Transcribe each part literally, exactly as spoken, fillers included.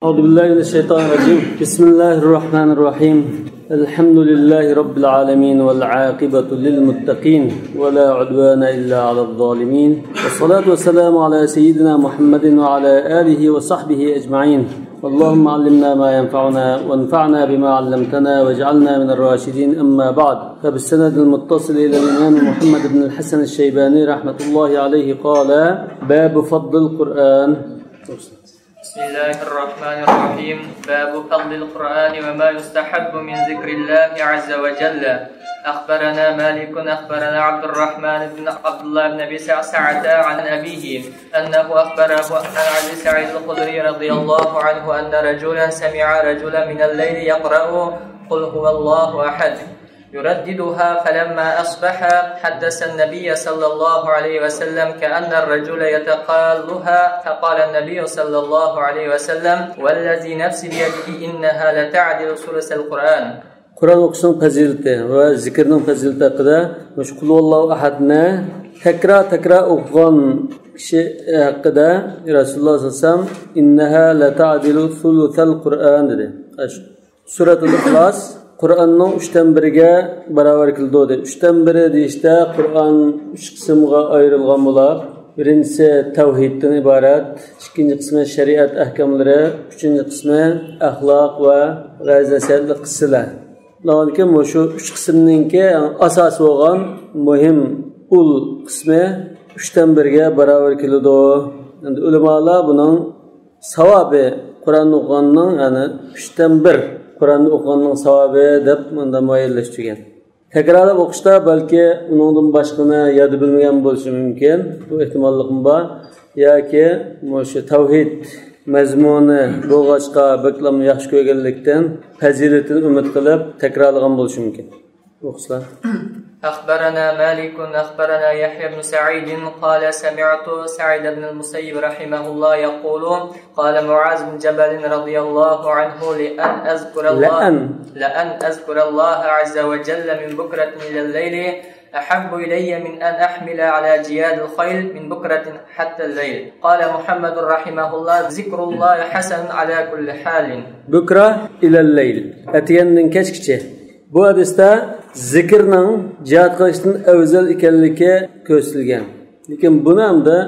أعوذ بالله من الشيطان الرجيم. بسم الله الرحمن الرحيم. الحمد لله رب العالمين والعاقبة للمتقين ولا عدوان إلا على الظالمين. والصلاة والسلام على سيدنا محمد وعلى آله وصحبه أجمعين. اللهم علمنا ما ينفعنا وانفعنا بما علمتنا واجعلنا من الراشدين. أما بعد، فبالسند المتصل إلى الإمام محمد بن الحسن الشيباني رحمة الله عليه قال: باب فضل القرآن. بسم الله الرحمن الرحيم. باب فضل القرآن وما يستحب من ذكر الله عز وجل. أخبرنا مالك، أخبرنا عبد الرحمن بن عبد الله بن أبي سعسعة عن أبيه أنه أخبره عن أبي سعيد الخدري رضي الله عنه أن رجلا سمع رجلا من الليل يقرأ قل هو الله أحد يرددها، فلما أصبح حدث النبي صلى الله عليه وسلم كأن الرجل يتقالها، فقال النبي صلى الله عليه وسلم: والذي نفسي بيده إنها لتعدل ثلث القرآن. قۇرئان ئوقۇشنىڭ پەزىلىتى ۋە زىكىرنىڭ پەزىلىتى ھەققىدە مۇشۇ قۇل ھۇۋاللاھۇ ئەھەدنى تەكرار-تەكرار ئوقۇغان كىشى ھەققىدە رەسۇلۇللاھ سەللەللاھۇ ئەلەيھى ۋەسەللەم: إنها لتعدل ثلث القرآن دېدى. سۈرەتۇل ئىخلاس قۇرئاننىڭ ئۈچتىن بىرىگە باراۋەر كېلىدۇ، دەيدۇ. ئۈچتىن بىرى دېيىشتە، قۇرئان ئۈچ قىسىمغا ئايرىلغان بولۇپ، بىرىنچىسى تەۋھىدتىن ئىبارەت، ئىككىنچى قىسمى شەرىئەت ئەھكاملىرى، ئۈچىنچى قىسمى ئەخلاق ۋە ۋەز-نەسىھەتلىك قىسسىلەر. ئۇنىڭدىن كېيىن مۇشۇ ئۈچ قىسىمنىڭكى ئەڭ ئاساسىي بولغان مۇھىم ئۇل قىسمى ئۈچتىن بىرگە باراۋەر كېلىدۇ. ئەمدى ئۆلىمالار بۇنىڭ ساۋابى، قۇرئان ئوقۇغاننىڭ، يەنى ئۈچتىن بىر قۇرئان ئوقۇغاننىڭ ساۋابى دەپ مۇندا مۇئەييەنلەشتۈرگەن. تەكرارلاپ ئوقۇشتا بەلكى ئۇنىڭدىن باشقىنى يادا بىلمىگەن بولۇشى مۇمكىن. بۇ ئېھتىماللىقمۇ بار. ياكى مۇشۇ تەۋھىد مەزمۇنى بولغاچقا، بەكلا ياخشى كۆرگەنلىكتىن، پەزىلىتىنى ئۈمىد قىلىپ تەكرارلىغان بولۇشى مۇمكىن. ئوقۇسىلا. أخبرنا مالك، أخبرنا يحيى بن سعيد، قال: سمعت سعيد بن المسيب رحمه الله يقول: قال معاذ بن جبل رضي الله عنه: لأن أذكر الله، لأن، لأن أذكر الله عز وجل من بكرة إلى الليل أحب إلي من أن أحمل على جياد الخيل من بكرة حتى الليل. قال محمد رحمه الله: ذكر الله حسن على كل حال. بكرة إلى الليل. ئەتىگەندىن كەچكىچە. بۇ ھەدىستە زىكىرنىڭ جىھاد قىلىشتىن ئەۋزەل ئىكەنلىكى كۆرسىتىلگەن. لېكىن بۇنى ئەمدى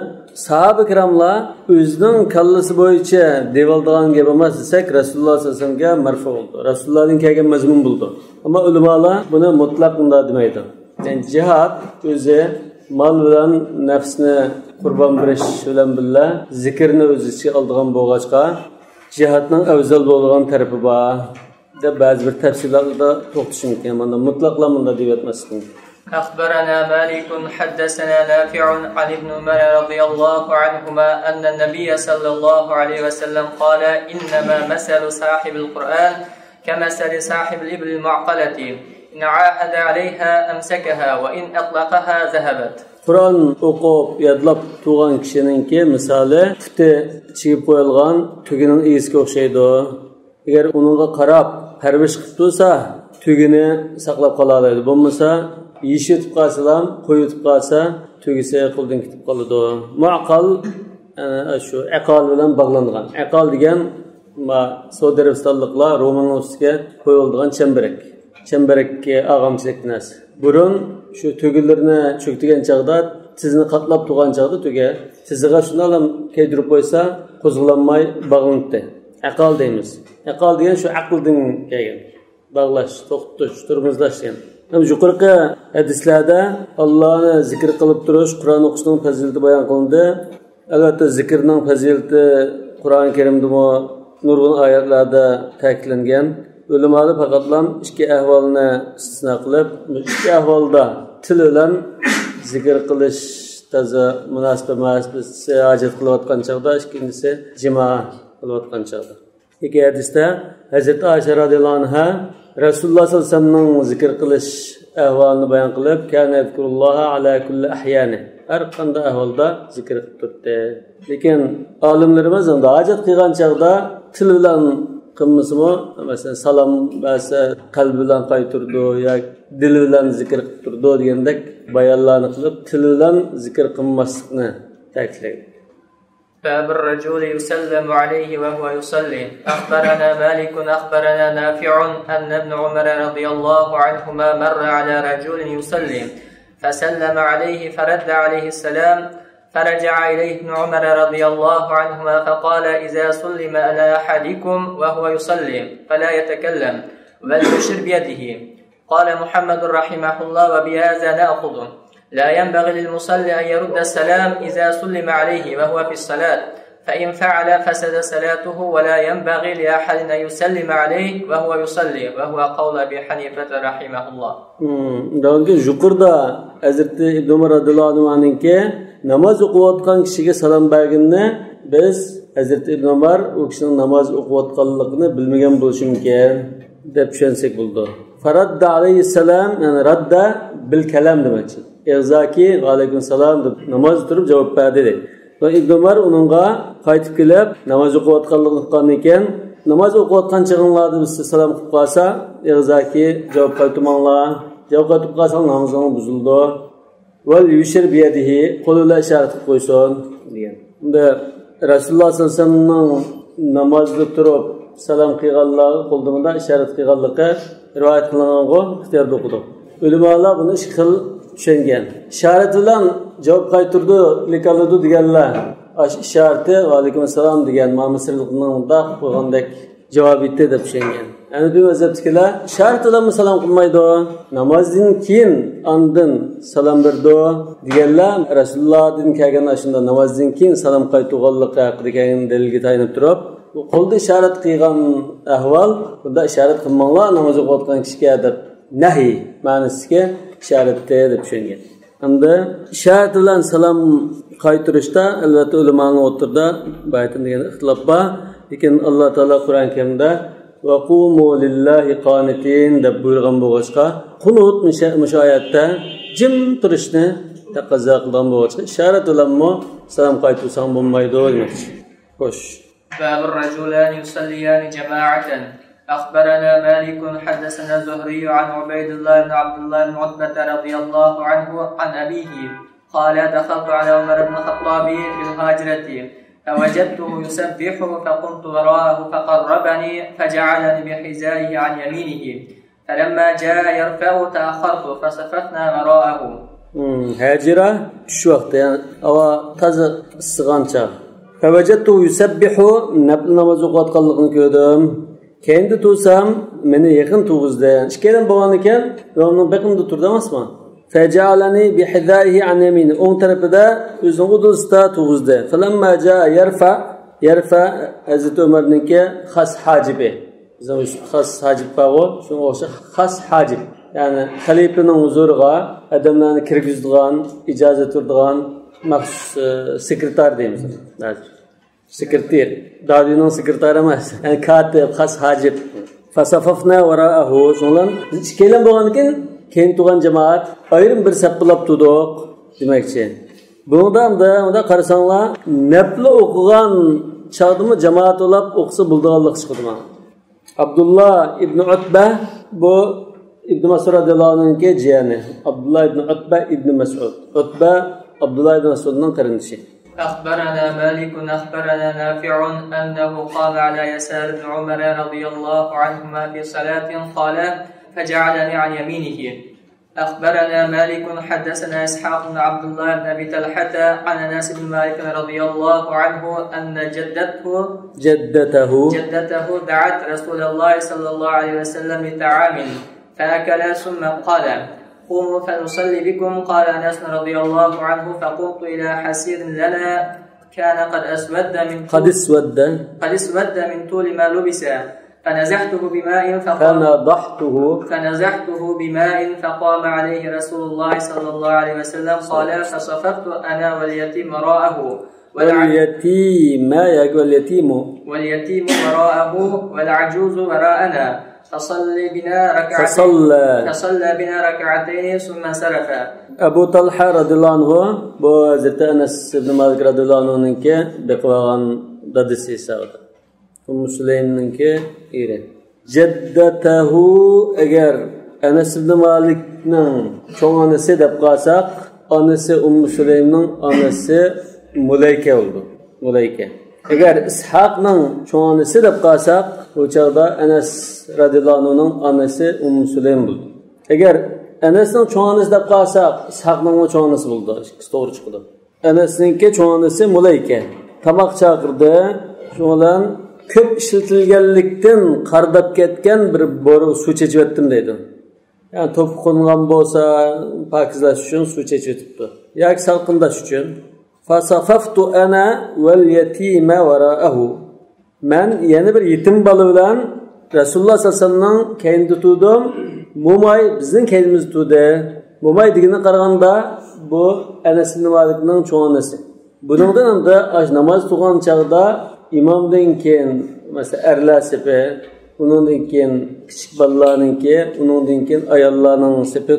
ساھابە كىراملار ئۆزىنىڭ كاللىسى بويىچە دېيىۋالىدىغان گەپ ئەمەس دېسەك، رەسۇلۇللاھ سەللەللاھۇ ئەلەيھى ۋەسەللەمگە مەرفۇ بولىدۇ. رەسۇلۇللاھتىن كەلگەن مەزمۇن بولىدۇ. ئەمما ئۆلىمالار بۇنى مۇتلەق مۇنداق دېمەيدۇ. يەنى جىھاد ئۆزى مال بىلەن نەپسنى قۇربان بېرىش بىلەن بىللە زىكىرنى ئۆز ئىچىگە ئالىدىغان بولغاچقا، جىھادنىڭ ئەۋزەل بولىدىغان تەرىپى بار دەپ بەزى بىر تەپسىرلەردە توختىشى مۇمكىن. مانا مۇتلەقلا مۇنداق دېيىۋەتمەسلىك مۇمكىن. أخبرنا مالك حدثنا نافع عن ابن عمر رضي الله عنهما أن النبي صلى الله عليه وسلم قال: إنما مثل صاحب القرآن كمثل صاحب الإبل المعقلة إن عاهد عليها أمسكها وإن أطلقها ذهبت. قۇرئان ئوقۇپ، يادلاپ تۇرغان كىشىنىڭكى مىسالى پۇتى چىگىپ قويۇلغان تۆگىنىڭ ئىگىسىگە ئوخشايدۇ. ئەگەر ئۇنىڭغا قاراپ پەرۋىش قىلىپ تۇرسا، تۆگىنى ساقلاپ قالالايدۇ. بولمىسا، يېشىۋېتىپ قالسىلا، قويۇۋېتىپ قالسا، تۆگىسى قولدىن كېتىپ قالىدۇ. مۇئەققەل، ئە، شۇ ئەقال بىلەن باغلانغان. ئەقال دېگەن، ما، سودا ئەرەبىستانلىقلار رومالنىڭ ئۈستىگە قويۇلىدىغان چەمبىرەك. چەمبىرەككە ئالغان چېكىنەس. بۇرۇن شۇ تۆگىلىرىنى چۆكتۈرگەن چاغدا، تىزىنى قاتلاپ تۇرغان چاغدا تۆگە تىزىغا شۇنداقلا كەيدۈرۈپ قويسا، قوزغىلالماي باغلىنىتتى. ئەقال دەيمىز. ئەقال دېگەن شۇ ئەقىلدىن كەلگەن. باغلاش، توختىتىش، تورمۇزلاش دېگەن. ھەم يۇقىرىقى ھەدىسلەردە ئاللانى زىكىر قىلىپ تۇرۇش، قۇرئان ئوقۇشنىڭ پەزىلىتى بايان قىلىندى. ئەلۋەتتە، زىكىرنىڭ پەزىلىتى قۇرئان كەرىمدىمۇ نۇرغۇن ئايەتلەردە تەكىتلەنگەن. ئۆلىمالار پەقەتلا ئىككى ئەھۋالنى ئىستىسنا قىلىپ، ئىككى ئەھۋالدا تىل بىلەن زىكىر قىلىش تازا مۇناسىپ ئەمەس، بىرسى ھاجەت قىلىۋاتقان چاغدا، ئىككىنچىسى جىما قىلىۋاتقان چاغدا. ئىككى ھەدىستە ھەزرىتى ئائىشە رازىياللاھۇ ئەنھا رەسۇلۇللاھ سەللەللاھۇ ئەلەيھى ۋەسەللەمنىڭ زىكىر قىلىش ئەھۋالىنى بايان قىلىپ، كان يەزكۇرۇللاھە ئەلا كۇللى ئەھيانى، ھەر قانداق ئەھۋالدا زىكىر قىلىپ تۇراتتى. لېكىن ئالىملىرىمىز ئەمدى ھاجەت قىلغان چاغدا تىل بىلەن قىلمىسىمۇ، مەسىلەن، سالام بەرسە قەلبى بىلەن قايتۇرىدۇ يا دىلى بىلەن زىكىر قىلىپ تۇرىدۇ دېگەندەك بايانلارنى قىلىپ، تىل بىلەن زىكىر قىلماسلىقنى تەكىتلەيدۇ. باب الرجل يسلم عليه وهو يصلي. أخبرنا مالك أخبرنا نافع أن ابن عمر رضي الله عنهما مر على رجل يصلي فسلم عليه فرد عليه السلام، فرجع إليه ابن عمر رضي الله عنهما فقال: إذا سلم على أحدكم وهو يصلي فلا يتكلم وليشر بيده. قال محمد رحمه الله: وبهذا نأخذ: لا ينبغي للمصلي أن يرد السلام إذا سلم عليه وهو في الصلاة، فإن فعل فسدت صلاته، ولا ينبغي لأحد أن يسلم عليه وهو يصلي، وهو قول أبي حنيفة رحمه الله. Hmm, demek ki, yuqorida Hazrati Ibn Umar radhiyallohu anhuninki namoz o'qiyotgan kishiga salom berganini biz Hazrati Ibn Umar u kishining namoz o'qiyotganligini bilmagan bo'lishi mumkin deb tushunsak bo'ldi. Faradda alayhissalom, ya'ni radda bil kalam demoqchi. Eg'zaki va alaykum salom deb namoz turib javob berdi, deydi. Va Ibn Umar uningga qaytib kelib, namoz o'qiyotganligini uqqandan keyin, namoz o'qiyotgan chog'inglarda biz salom qilib qolsa, eg'zaki javob qaytarmanglar. Javob qaytarib qolsang, namozing buzildi. Val yushir biyadihi, qo'li bilan ishorat qilib qo'ysin, degan. Endi Rasululloh sallallohu alayhi vasallamning namozda turib salom qilganlarga qo'lda bunday ishorat qilganligi rivoyat qilinganku, ixtiyorda o'qidik. Ulamolar buni ikki xil tushungan. Ishorat bilan javob qaytirdi, lik oladi deganlar, ash-, ishorati va alaykum assalom degan, mana misrlikning mundoq qilib qo'ygandek javob etdi deb tushungan. Hanafiy mazhabdagilar ishorat bilan salom qilmaydi. Namozdan keyin ondan salom berdi deganlar Rasulullohdan kelgan ashunda namozdan keyin salom qaytarganligi haqida kelgan dalilga tayanib turib, bu qo'lda ishorat qilgan ahvol, bunda ishorat qilmanglar namoz o'qiyotgan kishiga deb nahiy ma'nosidagi ishoratdi deb tushungan. Hamda ishorat bilan salom qaytarishda, albatta, ulamoning o'rtasida baytin degan ixtilof bor. Lekin Alloh taolo Qur'oni Karimda "Va qumu lillahi qonitin" deb buyurgan bo'lg'achqa, qunut musha-, mushu oyatda jim turishni taqozo qilgan bo'lg'achqa, ishorat bilanmi salom qaytarsang bo'lmaydi demoqchi. Xo'sh. باب الرجلان يصليان جماعة. أخبرنا مالك حدثنا الزهري عن عبيد الله بن عبد الله بن عتبة رضي الله عنه عن أبيه قال: دخلت على عمر بن الخطاب بالهاجرة فوجدته يسبح فقمت وراءه فقربني فجعلني بحذائه عن يمينه فلما جاء يرفع تأخرت فصففنا وراءه. Hmm, ھەجىرە چۈش ۋاقتى، يەنى ھاۋا تازا ئىسسىغان چاغ. فوجدته يسبح، نەپلى ناماز ئوقۇۋاتقانلىقىنى كۆردۈم. كەينىدە تۇرسام، مېنى يېقىن تۇرغۇزدى. يەنى ئىككىيلەن بولغانىكەن، ئۇنىڭ بېقىنىدا تۇردى ئەمەسمۇ؟ فجعلني بحذائه عن يمينه، ئوڭ تەرىپىدە ئۆزىنىڭ ئۇدۇلىسىدا تۇرغۇزدى. فلما جاء يرفع، يرفع ھەزرىتى ئۆمەرنىڭكى خاس ھاجىپى. بىزنىڭ خاس ھاجىپ بارغۇ، شۇنىڭغا ئوخشاش خاس ھاجىپ. يەنى خەلىپىنىڭ ھۇزۇرىغا ئادەملەرنى كىرگۈزىدىغان، ئىجازەت بېرىدىغان مەخسۇس، ئى، سېكرېتار دەيمىز. سېكرېتىر. دادىنىڭ سېكرېتارى ئەمەس. يەنى كاتىپ، خاس ھاجىپ. فصففنا وراءه. شۇنىڭ بىلەن بىز ئىككىيلەن بولغاندىكىن، كەينىدە تۇرغان جامائەت ئايرىم بىر سەپ بولاپ تۇردۇق دېمەكچى. بۇنىڭدا ئەمدى مۇنداق قارىساڭلار، نەپلى ئوقۇغان چاغدىمۇ جامائەت بولاپ ئوقۇسا بولىدىغانلىقى چىقىدۇ مانا. ئابدۇللا ئىبنى ئۇتبە، بۇ ئىبنى مەسئۇد رەزىياللاھۇ ئەنھۇنىڭكى جىيەنى. ئابدۇللا ئىبنى ئۇتبە ئىبنى مەسئۇد. ئۇتبە ئابدۇللا ئىبنى مەسئۇدنىڭ قېرىندىشى. أخبرنا مالك أخبرنا نافع أنه قام على يسار ابن عمر رضي الله عنهما في صلاة قال: فجعلني عن يمينه. أخبرنا مالك حدثنا إسحاق بن عبد الله بن أبي طلحة عن أنس بن مالك رضي الله عنه أن جدته جدته. جدته دعت رسول الله صلى الله عليه وسلم لطعام فأكل ثم قال: قوموا فنصلي بكم. قال أنس رضي الله عنه: فقمت إلى حصير لنا كان قد أسود من قد طول اسود. قد اسود من طول ما لبس. فنزحته بماء فقام فنضحته. فنزحته بماء فقام عليه رسول الله صلى الله عليه وسلم. قال: فصففت أنا واليتيم وراءه والع- واليتيم، ياكى واليتيم. واليتيم وراءه والعجوز وراءنا. فصل بنا ركعتين. فصلى. فصلى بنا ركعتين ثم انصرف. ئەبۇ تالھا رەزىياللاھۇ ئەنھۇ، بۇ ھەزرىتى ئەنەس ئىبنى مالىك رەزىياللاھۇ ئەنھۇنىڭكى بېقىۋالغان دادىسى ھېسابىدا. ئۇممۇ سۇلەيمنىڭكى ئېرى. جدته، ئەگەر ئەنەس ئىبنى مالىكنىڭ چوڭ ئانىسى دەپ قالساق، ئانىسى ئۇممۇ سۇلەيمنىڭ ئانىسى مۇلەيكە بولىدۇ. مۇلەيكە. ئەگەر ئىسھاقنىڭ چوڭ ئانىسى دەپ قالساق، ئۇ چاغدا ئەنەس رەزىياللاھۇ ئەنھۇنىڭ ئانىسى ئۇممۇ سۇلەيم بولىدۇ. ئەگەر ئەنەسنىڭ چوڭ ئانىسى دەپ قالساق، ئىسھاقنىڭمۇ چوڭ ئانىسى بولىدۇ. ئىككىسى توغرا چىقىدۇ. ئەنەسنىڭكى چوڭ ئانىسى مۇلەيكە. تاماق چاقىردى. شۇنىڭ بىلەن كۆپ ئىشلىتىلگەنلىكتىن قارىداپ كەتكەن بىر بورا سۇ چېچىۋەتتىم دەيدۇ. يەنى توپا قونغان بولسا، پاكىزلاش ئۈچۈن سۇ چېچىۋېتىپتۇ. ياكى سالقىنداش ئۈچۈن. فصففت أنا واليتيم وراءه. مەن يەنە بىر يېتىم بالا بىلەن رەسۇلۇللاھ سەللەللاھۇ ئەلەيھى ۋەسەللەمنىڭ كەينىدە تۇردۇم. موماي بىزنىڭ كەينىمىزدە تۇردى. موماي دېگىنىگە قارىغاندا، بۇ ئەنەس ئىبنى مالىكنىڭ چوڭ ئانىسى. بۇنىڭدىن ئەمدى ئاش ناماز تۇرغان چاغدا ئىمامدىن كېيىن، مەسىلەن، ئەرلەر سېپى، ئۇنىڭدىن كېيىن كىچىك بالىلارنىڭكى، ئۇنىڭدىن كېيىن ئاياللارنىڭ سېپى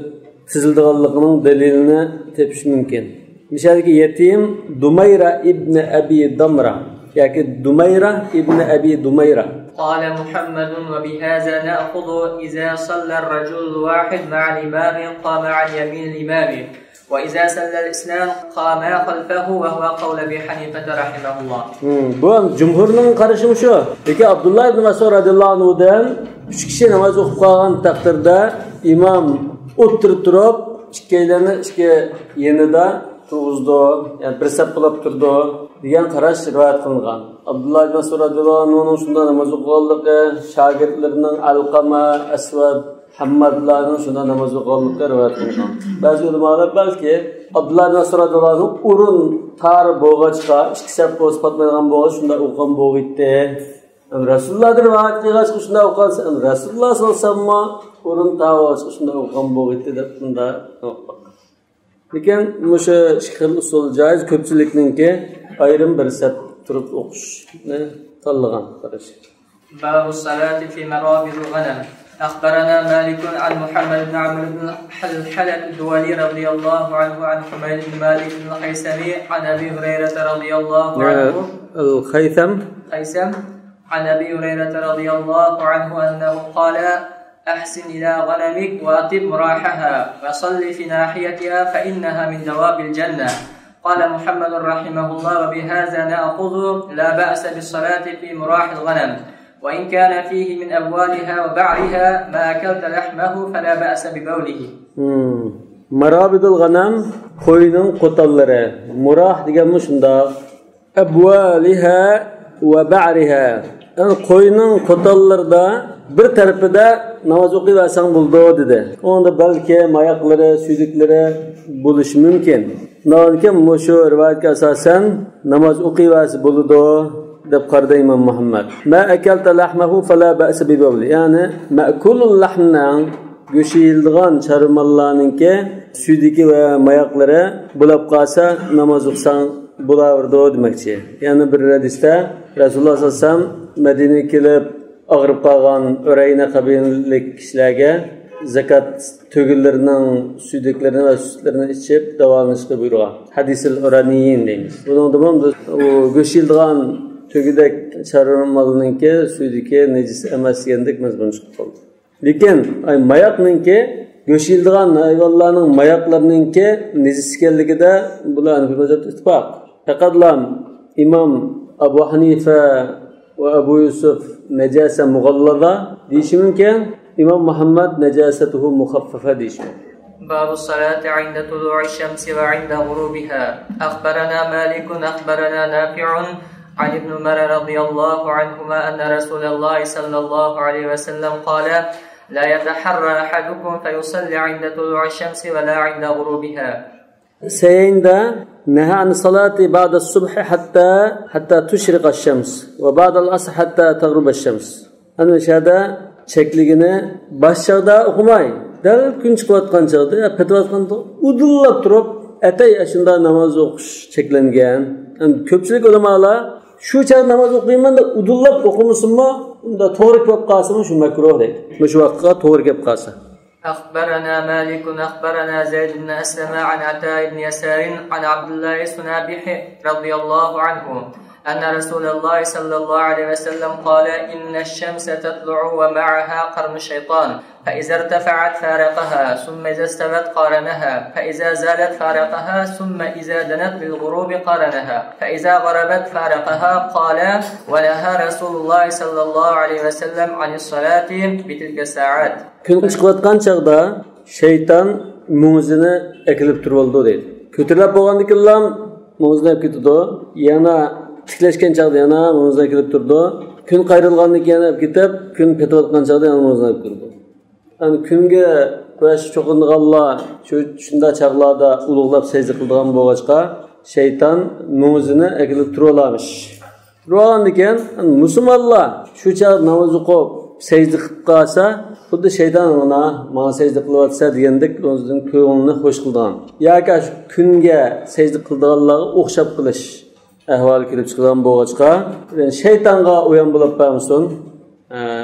تىزىلىدىغانلىقىنىڭ دەلىلىنى تېپىش مۇمكىن. مىسالدىكى يەتىم دۇمەيرا ئىبنى ئەبى دامرا ياكى دۇمەيرا ئىبنى ئەبى دۇمەيرا. قال محمد: وبهذا نأخذ إذا صلى الرجل الواحد مع الإمام قام عن يمين الإمام، وإذا صلى الاثنان قاما خلفه، وهو قول أبي حنيفة رحمه الله. Hmm, bu جۇمھۇرنىڭ قارىشى مۇشۇ. لېكىن ئابدۇللا ئىبنى مەسئۇد رەزىياللاھۇ ئەنھۇدىن ئۈچ كىشى ناماز ئوقۇپ قالغان تەقدىردە ئىمام ئوتتۇرىدا تۇرۇپ، ئىككىيلەننى ئىككى يېنىدا تۇرغۇزىدۇ، يەنى بىر سەپ بولاپ تۇرىدۇ دېگەن قاراش رىۋايەت قىلىنغان. ئابدۇللا ئىبنى مەسئۇد رەزىياللاھۇ ئەنھۇنىڭ شۇنداق ناماز ئوقۇغانلىقى، شاگىرتلىرىنىڭ ئەلقەمە، ئەسۋەد، ھەممادلارنىڭ شۇنداق ناماز ئوقۇغانلىقى رىۋايەت قىلىنغان. بەزى ئۆلىمالار بەلكى ئابدۇللا ئىبنى مەسئۇد رەزىياللاھۇ ئەنھۇ ئورۇن تار بولغاچقا، ئىككى سەپ بولسا پاتمايدىغان بولغاچقا، شۇنداق ئوقۇغان بولغىيتتى. رەسۇلۇللاھدىن رىۋايەت قىلغاچقا شۇنداق ئوقۇغان، رەسۇلۇللاھ سەللەللاھۇ ئەلەيھى ۋەسەللەممۇ ئورۇن تار بولغاچقا شۇنداق ئوقۇغان بولغىيتتى دەپ بۇنداق. لېكىن مۇشۇ ئىككى خىل ئۇسۇل جايىز، كۆپچىلىكنىڭكى ئايرىم بىر سەپ تۇرۇپ ئوقۇشنى تاللىغان قارىشى. باب الصلاة في مرابض الغنم. أخبرنا مالك عن محمد بن عمرو بن حلحلة الدولي رضي الله عنه عن حميد بن مالك الخيثمي عن أبي هريرة رضي الله عنه. الخيثم. خيثم. عن أبي هريرة رضي الله عنه أنه قال: أحسن إلى غنمك وأطب مراحها، وصل في ناحيتها فإنها من دواب الجنة. قال محمد رحمه الله: وبهذا نأخذ لا بأس بالصلاة في مراح الغنم، وإن كان فيه من أبوالها وبعرها ما أكلت لحمه فلا بأس ببوله. Hmm. مارابىدۇل غەنەم، قوينىڭ قوتانلىرى. مۇراھ دېگەنمۇ شۇنداق. ئەبۋالىھا ۋە بەئرىھا. يەنى قوينىڭ قوتانلىرىدا بىر تەرىپىدە ناماز ئوقۇۋەرسەڭ بولىدۇ، دېدى. ئۇنىڭدا بەلكى ماياقلىرى، سۈيدۈكلىرى بولۇشى مۇمكىن. ناھايىتى مۇشۇ رىۋايەتكە ئاساسەن ناماز ئوقۇۋەرسە بولىدۇ، دەپ قارىدى ئىمام مۇھەممەد. ما ئەكەلتە لەھمەھۇ فەلا بەئسە بىبەۋلى. يەنى مەئكۇلۇل لەھمنىڭ گۆشى يېيىلىدىغان چارۋا ماللارنىڭكى سۈيدۈكى ۋە ماياقلىرى بولاپ قالسا، ناماز ئوقۇساڭ بولاۋېرىدۇ دېمەكچى. يەنە بىر ھەدىستە رەسۇلۇللاھ سەللەللاھۇ ئەلەيھى ۋەسەللەم مەدىنىگە كېلىپ ئاغرىپ قالغان ئۇرەينە قەبىلىلىك كىشىلەرگە زاكات تۆگىلىرىنىڭ سۈيدۈكلىرىنى ۋە سۈتلىرىنى ئىچىپ داۋالىنىشقا بۇيرۇغان. ھەدىسىل ئۇرانىيين دەيمىز. بۇنىڭدىمۇ بىز ئۇ گۆش يېيىلىدىغان تۆگىدەك چارۋا مالنىڭكى سۈيدۈكى نىجىس ئەمەس دېگەندەك مەزمۇن چىقىپ قالدى. لېكىن، ئاي، ماياقنىڭكى، گۆش يېيىلىدىغان ھايۋانلارنىڭ ماياقلىرىنىڭكى نىجىس ئىكەنلىكىدە بۇلار ھەنىفىي مەزھەپتە ئىتتىپاق. پەقەتلا ئىمام ئەبۇ ھەنىفە ۋە ئەبۇ يۈسۈف نەجاسە مۇغاللازا دېيىشى مۇمكىن، ئىمام مۇھەممەد نەجاسەتۇھۇ مۇخەففەفە دېيىشى مۇمكىن. باب الصلاة عند طلوع الشمس وعند غروبها. أخبرنا مالك أخبرنا نافع عن ابن عمر رضي الله عنهما أن رسول الله صلى الله عليه وسلم قال: لا يتحرى أحدكم فيصلي عند طلوع الشمس ولا عند غروبها. سەيىندە نەھى عن الصلاة بعد الصبح حتى، حتى تشرق الشمس، وبعد العصر حتى تغرب الشمس. ئەنە شۇ يەردە چەكلىگىنى باش چاغدا ئوقۇماي، دەل كۈن چىقىۋاتقان چاغدا، يا پېتىۋاتقاندا ئۇدۇللاپ تۇرۇپ، ئەتەي ئاشۇنداق ناماز ئوقۇش چەكلەنگەن. ئەمدى كۆپچىلىك ئۆلىمالار شۇ چاغدا ناماز ئوقۇيمەن دەپ ئۇدۇللاپ ئوقۇمىسىمۇ، ئۇندا توغرا كېلىپ قالسىمۇ شۇ مەكرۇھ دەيدۇ. مۇشۇ ۋاقىتقا توغرا كېلىپ قالسا. أخبرنا مالك أخبرنا زيد بن أسلم عن عطاء بن يسار عن عبد الله الصنابحي رضي الله عنه أن رسول الله صلى الله عليه وسلم قال: إن الشمس تطلع ومعها قرن الشيطان، فإذا ارتفعت فارقها، ثم إذا استوت قارنها، فإذا زالت فارقها، ثم إذا دنت للغروب قارنها، فإذا غربت فارقها. قال: ونهى رسول الله صلى الله عليه وسلم عن الصلاة بتلك الساعات. كۈن چىقىۋاتقان چاغدا شەيتان مۆڭگۈزىنى ئەكېلىپ تۇرۇۋالىدۇ دەيدۇ. كۆتۈرۈلۈپ بولغاندىن كېيىنلا مۆڭگۈزىنى ئەپ كېتىدۇ. يەنە تىكلەشكەن چاغدا يەنە مۆڭگۈزىنى ئەكېلىپ تۇرىدۇ. كۈن قايرىلغاندىن كېيىن ئەپ كېتىپ، كۈن پېتىۋاتقان چاغدا يەنە مۆڭگۈزىنى ئەپ كېتىدۇ. يەنى كۈنگە قۇياش چوقۇنىدىغانلار شۇ، شۇنداق چاغلاردا ئۇلۇغلاپ سەجدە قىلىدىغان بولغاچقا، شەيتان مۆڭگۈزىنى ئەكېلىپ تۇرۇۋالارمىش. تۇرۇۋالغاندىن كېيىن، مۇسۇلمانلار شۇ چاغ ناماز ئوقۇپ، سەجدە قىلىپ قالسا، خۇددى شەيتان مانا ماڭا سەجدە قىلىۋاتىسەن دېگەندەك ئۆزىدىن كۆڭلىنى خۇش قىلىدىغان. ياكى شۇ كۈنگە سەجدە قىلىدىغانلارغا ئوخشاپ قېلىش ئەھۋالى كېلىپ چىقىدىغان بولغاچقا، شەيتانغا ئويۇن بولۇپ بەرمىسۇن.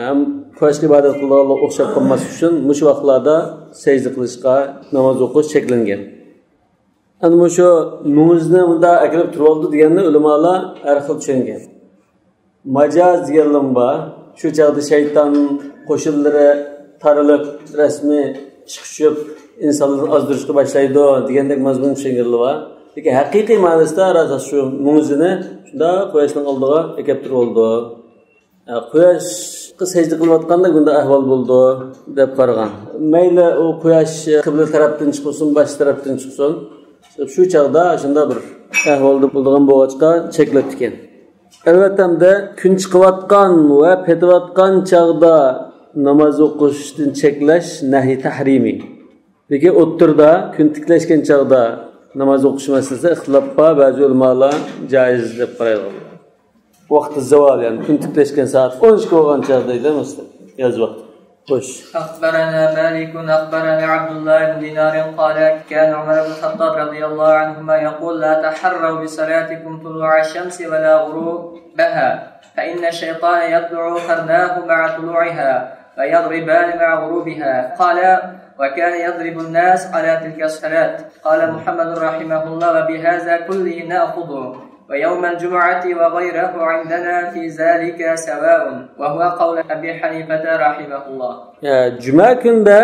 ھەم قۇياشقا ئىبادەت قىلىدىغانلارغا ئوخشاپ قالماسلىق ئۈچۈن مۇشۇ ۋاقىتلاردا سەجدە قىلىشقا، ناماز ئوقۇش چەكلەنگەن. ئەنە مۇشۇ مۆڭگۈزنى مۇنداق ئەكېلىپ تۇرۇۋالىدۇ دېگەننى ئۆلىمالار ھەر خىل چۈشەنگەن. ماجاز دېگەنلىرىمۇ بار. شۇ چاغدا شەيتان قوشۇنلىرى تارىلىپ، رەسمىي چىقىشىپ، ئىنسانلارنى ئازدۇرۇشقا باشلايدۇ دېگەندەك مەزمۇن چۈشەنگەنلەر بار. لېكىن ھەقىقىي مەنىسىدە راست شۇ مۆڭگۈزنى شۇنداق قۇياشنىڭ ئالدىغا ئەكەپ تۇرۇۋالىدۇ. قۇياشقا سەجدە قىلىۋاتقاندا بۇنداق ئەھۋال بولىدۇ دەپ قارىغان. مەيلى ئۇ قۇياش قىبلە تەرەپتىن چىقسۇن، باشقا تەرەپتىن چىقسۇن، شۇ چاغدا شۇنداق بىر ئەھۋالدا بولىدىغان بولغاچقا چەكلەپتىكەن. ئەلۋەتتە، ئەمدى كۈن چىقىۋاتقان ۋە پېتىۋاتقان چاغدا ناماز ئوقۇشتىن چەكلەش نەھيى تەھرىمىي. لېكىن ئوتتۇرىدا كۈن تىكلەشكەن چاغدا ناماز ئوقۇش مەسىلىسىدە ئىختىلاپ بار، بەزى ئۆلىمالار جائىز دەپ قارايدىغان. ۋاقتى زاۋال، يەنى كۈن تىكلەشكەن سائەت ئون ئىككى بولغان چاغدا دەيدۇ، مەسىلەن، ياز ۋاقتى. خوش. أخبرنا مالك أخبرني عبد الله بن دينار قال: كان عمر بن الخطاب رضي الله عنهما يقول: لا تحروا بصلاتكم طلوع الشمس ولا غروبها، فإن الشيطان يطلع قرناه مع طلوعها، ويضربان مع غروبها. قال: وكان يضرب الناس على تلك الصلاة. قال محمد رحمه الله: وبهذا كله نأخذ، ويوم الجمعة وغيره عندنا في ذلك سواء، وهو قول أبي حنيفة رحمه الله. يا، جۈمە كۈندە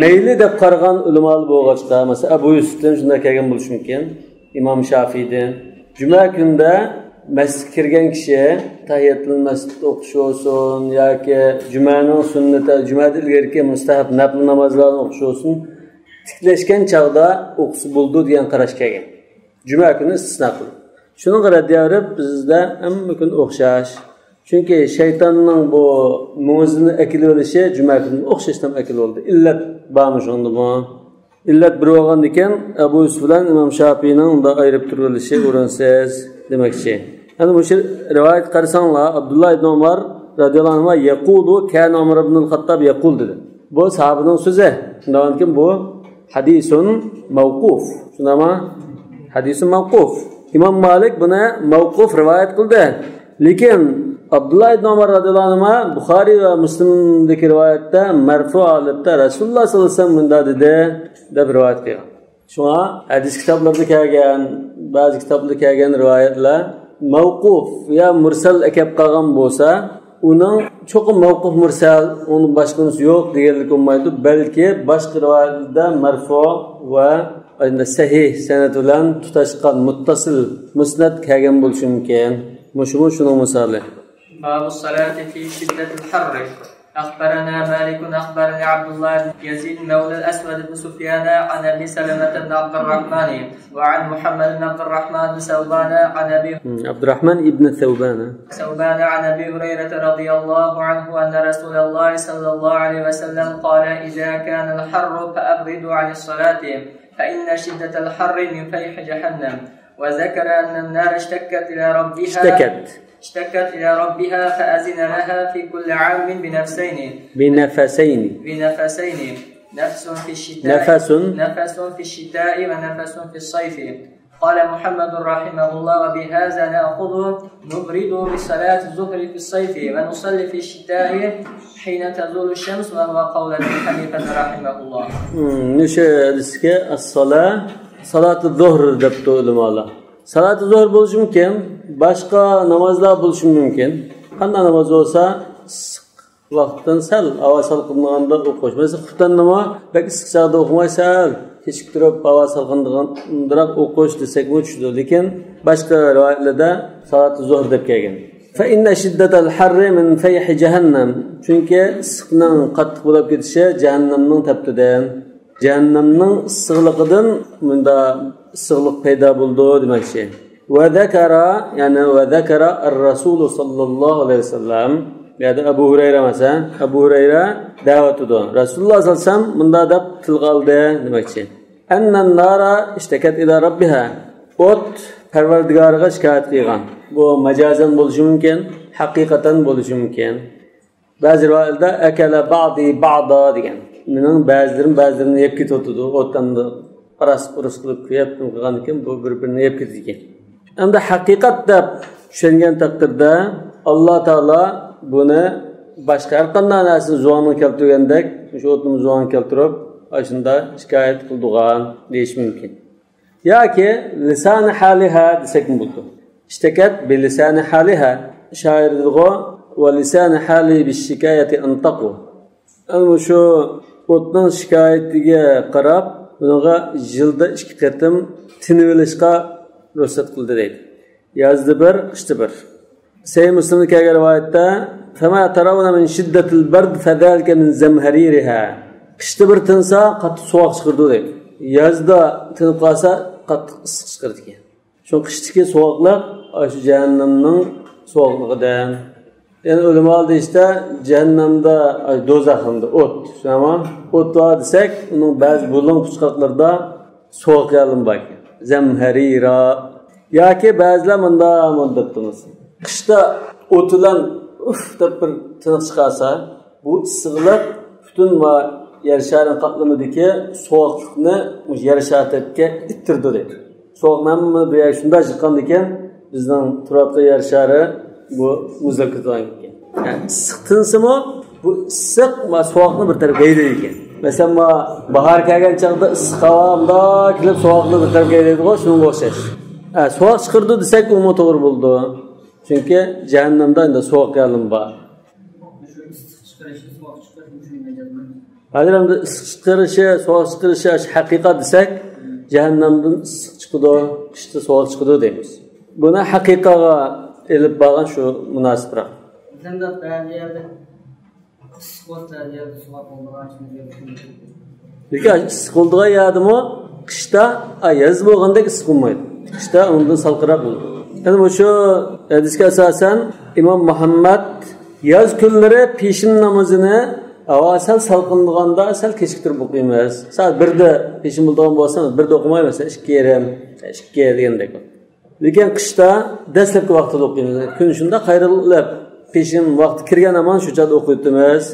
مەيلى دەپ قارىغان ئۆلىمالار بولغاچقا، مەسىلەن، ئەبۇ يۈسۈپتىن شۇنداق كەلگەن بولۇشى مۇمكىن، ئىمام شافىيدىن. جۈمە كۈندە مەسچىتكە كىرگەن كىشى تەھىيەتۇل مەسچىت ئوقۇش بولسۇن ياكى جۈمەنىڭ سۈننىتى، جۈمەدىن ئىلگىرىكى مۇستەھەب نەپلى نامازلارنى ئوقۇش بولسۇن، تىكلەشكەن چاغدا ئوقۇسا بولىدۇ دېگەن قاراش كەلگەن. جۈمە كۈنى ئىستىسنا قىلىپ. شۇنىڭغا رەددىيە بېرىپ، بىزدە ھەممە كۈن ئوخشاش. چۈنكى شەيتاننىڭ بۇ مۆڭگۈزىنى ئەكېلىۋېلىشى جۈمە كۈنىگە ئوخشاشلا ئەكېلىۋالدى. ئىللەت بارمۇ شۇندىمۇ؟ ئىللەت بىر بولغاندىكىن، ئەبۇ يۈسۈپ بىلەن ئىمام شاپىينىڭ ئۇنداق ئايرىپ تۇرۇۋېلىشى ئورۇنسىز دېمەكچى. ئەنە مۇشۇ رىۋايەتكە قارىساڭلار، ئابدۇللا ئىبن ئۇمار رەزىياللاھۇ ئەنھۇما يەقۇلۇ كان عمر بن الخطاب يقول دېدى. بۇ ساھابىنىڭ سۆزى. شۇنداقكەن بۇ ھەدىسۇن مەۋقۇف. شۇنداقمۇ؟ ھەدىسۇن مەۋقۇف. ئىمام مالىك بۇنى مەۋقۇف رىۋايەت قىلدى. لېكىن ئابدۇللا ئىبن ئۇمار رەزىياللاھۇ ئەنھۇما بۇخارىي ۋە مۇسلىمدىكى رىۋايەتتە مەرفۇ ھالەتتە رەسۇلۇللا سەللەللاھۇ ئەلەيھى ۋەسەللەم مۇنداق دېدى دەپ رىۋايەت قىلغان. شۇڭا ھەدىس كىتابلىرىدا كەلگەن، بەزى كىتابلاردا كەلگەن رىۋايەتلەر مەۋقۇف يا مۇرسەل ئەكەپ قالغان بولسا، ئۇنىڭ چوقۇم مەۋقۇف مۇرسەل، ئۇنىڭ باشقىسى يوق دېگەنلىك بولمايدۇ، بەلكى باشقا رىۋايەتلەردە مەرفۇ ۋە ئەنە سەھىھ سەنەد بىلەن تۇتاشقان مۇتتەسىل مۇسنەد كەلگەن بولۇشى مۇمكىن. مۇشۇمۇ شۇنىڭ مىسالى. باب الصلاة في شدة الحر. أخبرنا مالك أخبرني عبد الله بن يزيد مولى الأسود بن سفيان عن أبي سلمة بن عبد الرحمن وعن محمد بن عبد الرحمن بن ثوبان عن أبي م، عبد الرحمن بن ثوبان. ثوبان عن أبي هريرة رضي الله عنه أن رسول الله صلى الله عليه وسلم قال: إذا كان الحر فأبردوا عن الصلاة، فإن شدة الحر من فيح جهنم. وذكر أن النار اشتكت إلى ربها. اشتكت. اشتكت إلى ربها فأذن لها في كل عام بنفسين. بنفسين. بنفسين. نفس في الشتاء. نفس. نفس في الشتاء ونفس في الصيف. قال محمد رحمه الله: وبهذا نأخذ، نبرد بصلاة الظهر في الصيف، ونصلي في الشتاء حين تزول الشمس، وهو قول أبي حنيفة رحمه الله. مم، مۇشۇ ھەدىسكە ئەسسالا، سالاتۇ زۇھر دەپتۇ ئۆلىمالار. سالاتى زۆھۈر بولۇشى مۇمكىن، باشقا نامازلار بولۇشى مۇمكىن. قانداق ناماز بولسا، ئىسسىق ۋاقىتتىن سەل ھاۋا سالقىنلىغاندا ئوقۇش. مەسىلەن، خۇپتاننىمۇ بەك ئىسسىق چاغدا ئوقۇماي، سەل كېچىكتۈرۈپ، ھاۋا سالقىنلىغاندىراق ئوقۇش دېسەكمۇ چۈشىدۇ. لېكىن باشقا رىۋايەتلەردە سالاتى زۆھۈر دەپ كەلگەن. فإن شدة الحر من فيح جهنم. چۈنكى ئىسسىقنىڭ قاتتىق بولۇپ كېتىشى جەھەننەمنىڭ تەپتىدىن، جەھەننەمنىڭ ئىسسىقلىقىدىن مۇندا ئىسسىقلىق پەيدا بولىدۇ دېمەكچى. وذكر، يەنى وذكر الرسول صلى الله عليه وسلم. بۇ يەردە ئەبۇ ھۇرەيرە، مەسىلەن، ئەبۇ ھۇرەيرە دەۋاتىدۇ. رەسۇلۇللاھ سەللەللاھۇ ئەلەيھى ۋەسەللەم مۇنداق دەپ تىلغا ئالدى دېمەكچى. أن النار اشتكت إلى ربها. ئوت پەرۋەردىگارىغا شىكايەت قىلغان. بۇ مەجازەن بولۇشى مۇمكىن، ھەقىقەتەن بولۇشى مۇمكىن. بەزى رىۋايەتلەردە أكل بعضي بعضا دېگەن. مېنىڭ بەزىلىرىم بەزىلىرىنى يەپ كېتىۋاتىدۇ. ئوت ئەمدى ئاراس-ئۇرۇس قىلىپ كۆيۈپ نېمە قىلغاندىكىن بۇ بىر-بىرىنى يەپ كېتىدىكەن. ئەمدى ھەقىقەت دەپ چۈشەنگەن تەقدىردە، ئاللا تائالا بۇنى باشقا ھەر قانداق نەرسىنى زۇۋانغا كەلتۈرگەندەك، شۇ ئوتنىمۇ زۇۋانغا كەلتۈرۈپ، ئاشۇنداق شىكايەت قىلىدىغان دېيىش مۇمكىن. ياكى لسان حالها دېسەكمۇ بولىدۇ. اشتكت بلسان حالها. شائىر دېدىغۇ، ولسان حالي بالشكاية أنطق. ئەنە مۇشۇ ئوتنىڭ شىكايىتىگە قاراپ، ئۇنىڭغا يىلدا ئىككى قېتىم تىنىۋېلىشقا رۇخسەت قىلدى دەيدۇ. يازدا بىر، قىشتا بىر. سەھىھ مۇسلىمدا كەلگەن رىۋايەتتە، فما ترون من شدة البرد فذلك من زمهريرها. قىشتا بىر تىنسا، قاتتىق سوغۇق چىقىرىدۇ دەيدۇ. يازدا تىنىپ قالسا، قاتتىق ئىسسىق چىقىرىدىكەن. شۇ قىشتىكى سوغۇقلۇق، ئاشۇ جەھەننەمنىڭ سوغۇقلۇقىدىن. يەنى ئۆلىمالار دېيىشتە، جەھەننەمدە، ئاي، دوزاخ ئەمدى ئوت. شۇنداقمۇ؟ ئوت بار دېسەك، ئۇنىڭ بەزى بۇلۇڭ پۇچقاقلىرىدا سوغۇق يالىنى بار ئىكەن. زەمھەرىرا. ياكى بەزىلەر مۇنداق، مۇنداق دەپتۇ مەسىلەن. قىشتا ئوت بىلەن ئۇف دەپ بىر تىنىق چىقارسا، بۇ ئىسسىقلىق پۈتۈن ۋە يەر شارىنىڭ قاتلىمىدىكى سوغۇقلۇقنى مۇشۇ يەر شارى تەرەپكە ئىتتىرىدۇ دەيدۇ. سوغۇق ھەممە بۇ يەرگە شۇنداق چىققاندىكىن، بىزنىڭ تۇرۇۋاتقان يەر شارى بۇ مۇزلاپ كېتىدىغان گەپكەن. يەنى ئىسسىق تىنسىمۇ، بۇ ئىسسىق ۋە سوغۇقنى بىر تەرەپكە ھەيدەيدىكەن. مەسىلەن، ما باھار كەلگەن چاغدا ئىسسىق ھاۋا مۇنداق كېلىپ، سوغۇقنى بىر تەرەپكە ھەيدەيدىغۇ، شۇنىڭغا ئوخشاش. ھە، سوغۇق چىقىرىدۇ دېسەك، ئۇمۇ توغرا بولىدۇ. چۈنكى جەھەننەمدە ئەمدى سوغۇق يالىنى بار. ھازىر ئەمدى ئىسسىق چىقىرىشى، سوغۇق چىقىرىشى ئاشۇ ھەقىقەت دېسەك، جەھەننەمدىن ئىسسىق چىقىدۇ، قىشتا سوغۇق چىقىدۇ دەيمىز. بۇنى ھەقىقەتكە ئېلىپ بارغان شۇ مۇناسىپراق. ئىسسىق بولسا، يەردە سوغۇق بولىدىغان ئىشنى لېكىن ئىسسىق بولىدىغان يەردىمۇ قىشتا، ئا، ياز بولغاندەك ئىسسىق بولمايدۇ. قىشتا ئۇنىڭدىن سالقىنراق بولىدۇ. يەنى مۇشۇ ھەدىسكە ئاساسەن، ئىمام مۇھەممەد ياز كۈنلىرى پېشىن نامىزىنى ھاۋا سەل سالقىنلىغاندا سەل كېچىكتۈرۈپ ئوقۇيمىز. سائەت بىردە پېشىن بولىدىغان بولسا، بىردە ئوقۇماي، مەسىلەن، ئىككى يېرىم، ئىككى دېگەندەك. لېكىن قىشتا دەسلەپكى ۋاقتىدا ئوقۇيمىز. كۈن شۇنداق قايرىلىپ، پېشىن ۋاقتى كىرگەن ھامان شۇ چاغدا ئوقۇيتتىمىز.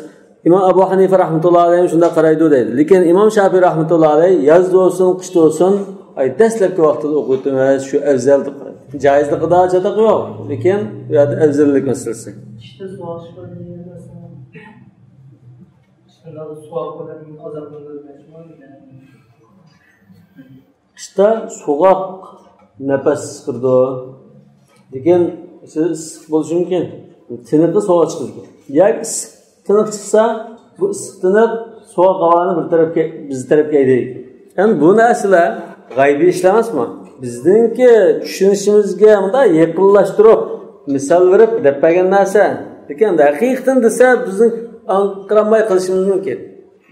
ئىمام ئەبۇ ھەنىفە رەھمەتۇللا ئەلەيھىم شۇنداق قارايدۇ دەيدۇ. لېكىن ئىمام شافىئى رەھمەتۇللا ئەلەيھ ياز بولسۇن، قىش بولسۇن، ئاي، دەسلەپكى ۋاقتىدا ئوقۇيتتىمىز، شۇ ئەۋزەل دەپ قارايدۇ. جايىزلىقىدا چاتاق يوق، لېكىن بۇ يەردە ئەۋزەللىك مەسىلىسى. قىشتا سوغۇق چىقىدۇ دېگەن نەرسە. قىشتا سوغۇق بىلەن ئازابلىنىدۇ. قىشتا سوغۇق نەپەس چىقىرىدۇ. لېكىن ئىچىدە ئىسسىق بولۇشى مۇمكىن. تىنىقى سوغۇق چىقىدىكەن. ياكى ئىسسىق تىنىق چىقسا، بۇ ئىسسىق تىنىق سوغۇق ھاۋانى بىر تەرەپكە، بىز تەرەپكە ھەيدەيدىكەن. يەنى بۇ نەرسىلەر غەيبىي ئىشلار ئەمەسمۇ؟ بىزنىڭكى چۈشىنىشىمىزگە مۇنداق يېقىنلاشتۇرۇپ، مىسال بېرىپ دەپ بەرگەن نەرسە. لېكىن ھەقىقەتەن دېسە، بىزنىڭ ئاڭقىرالماي قېلىشىمىز مۇمكىن.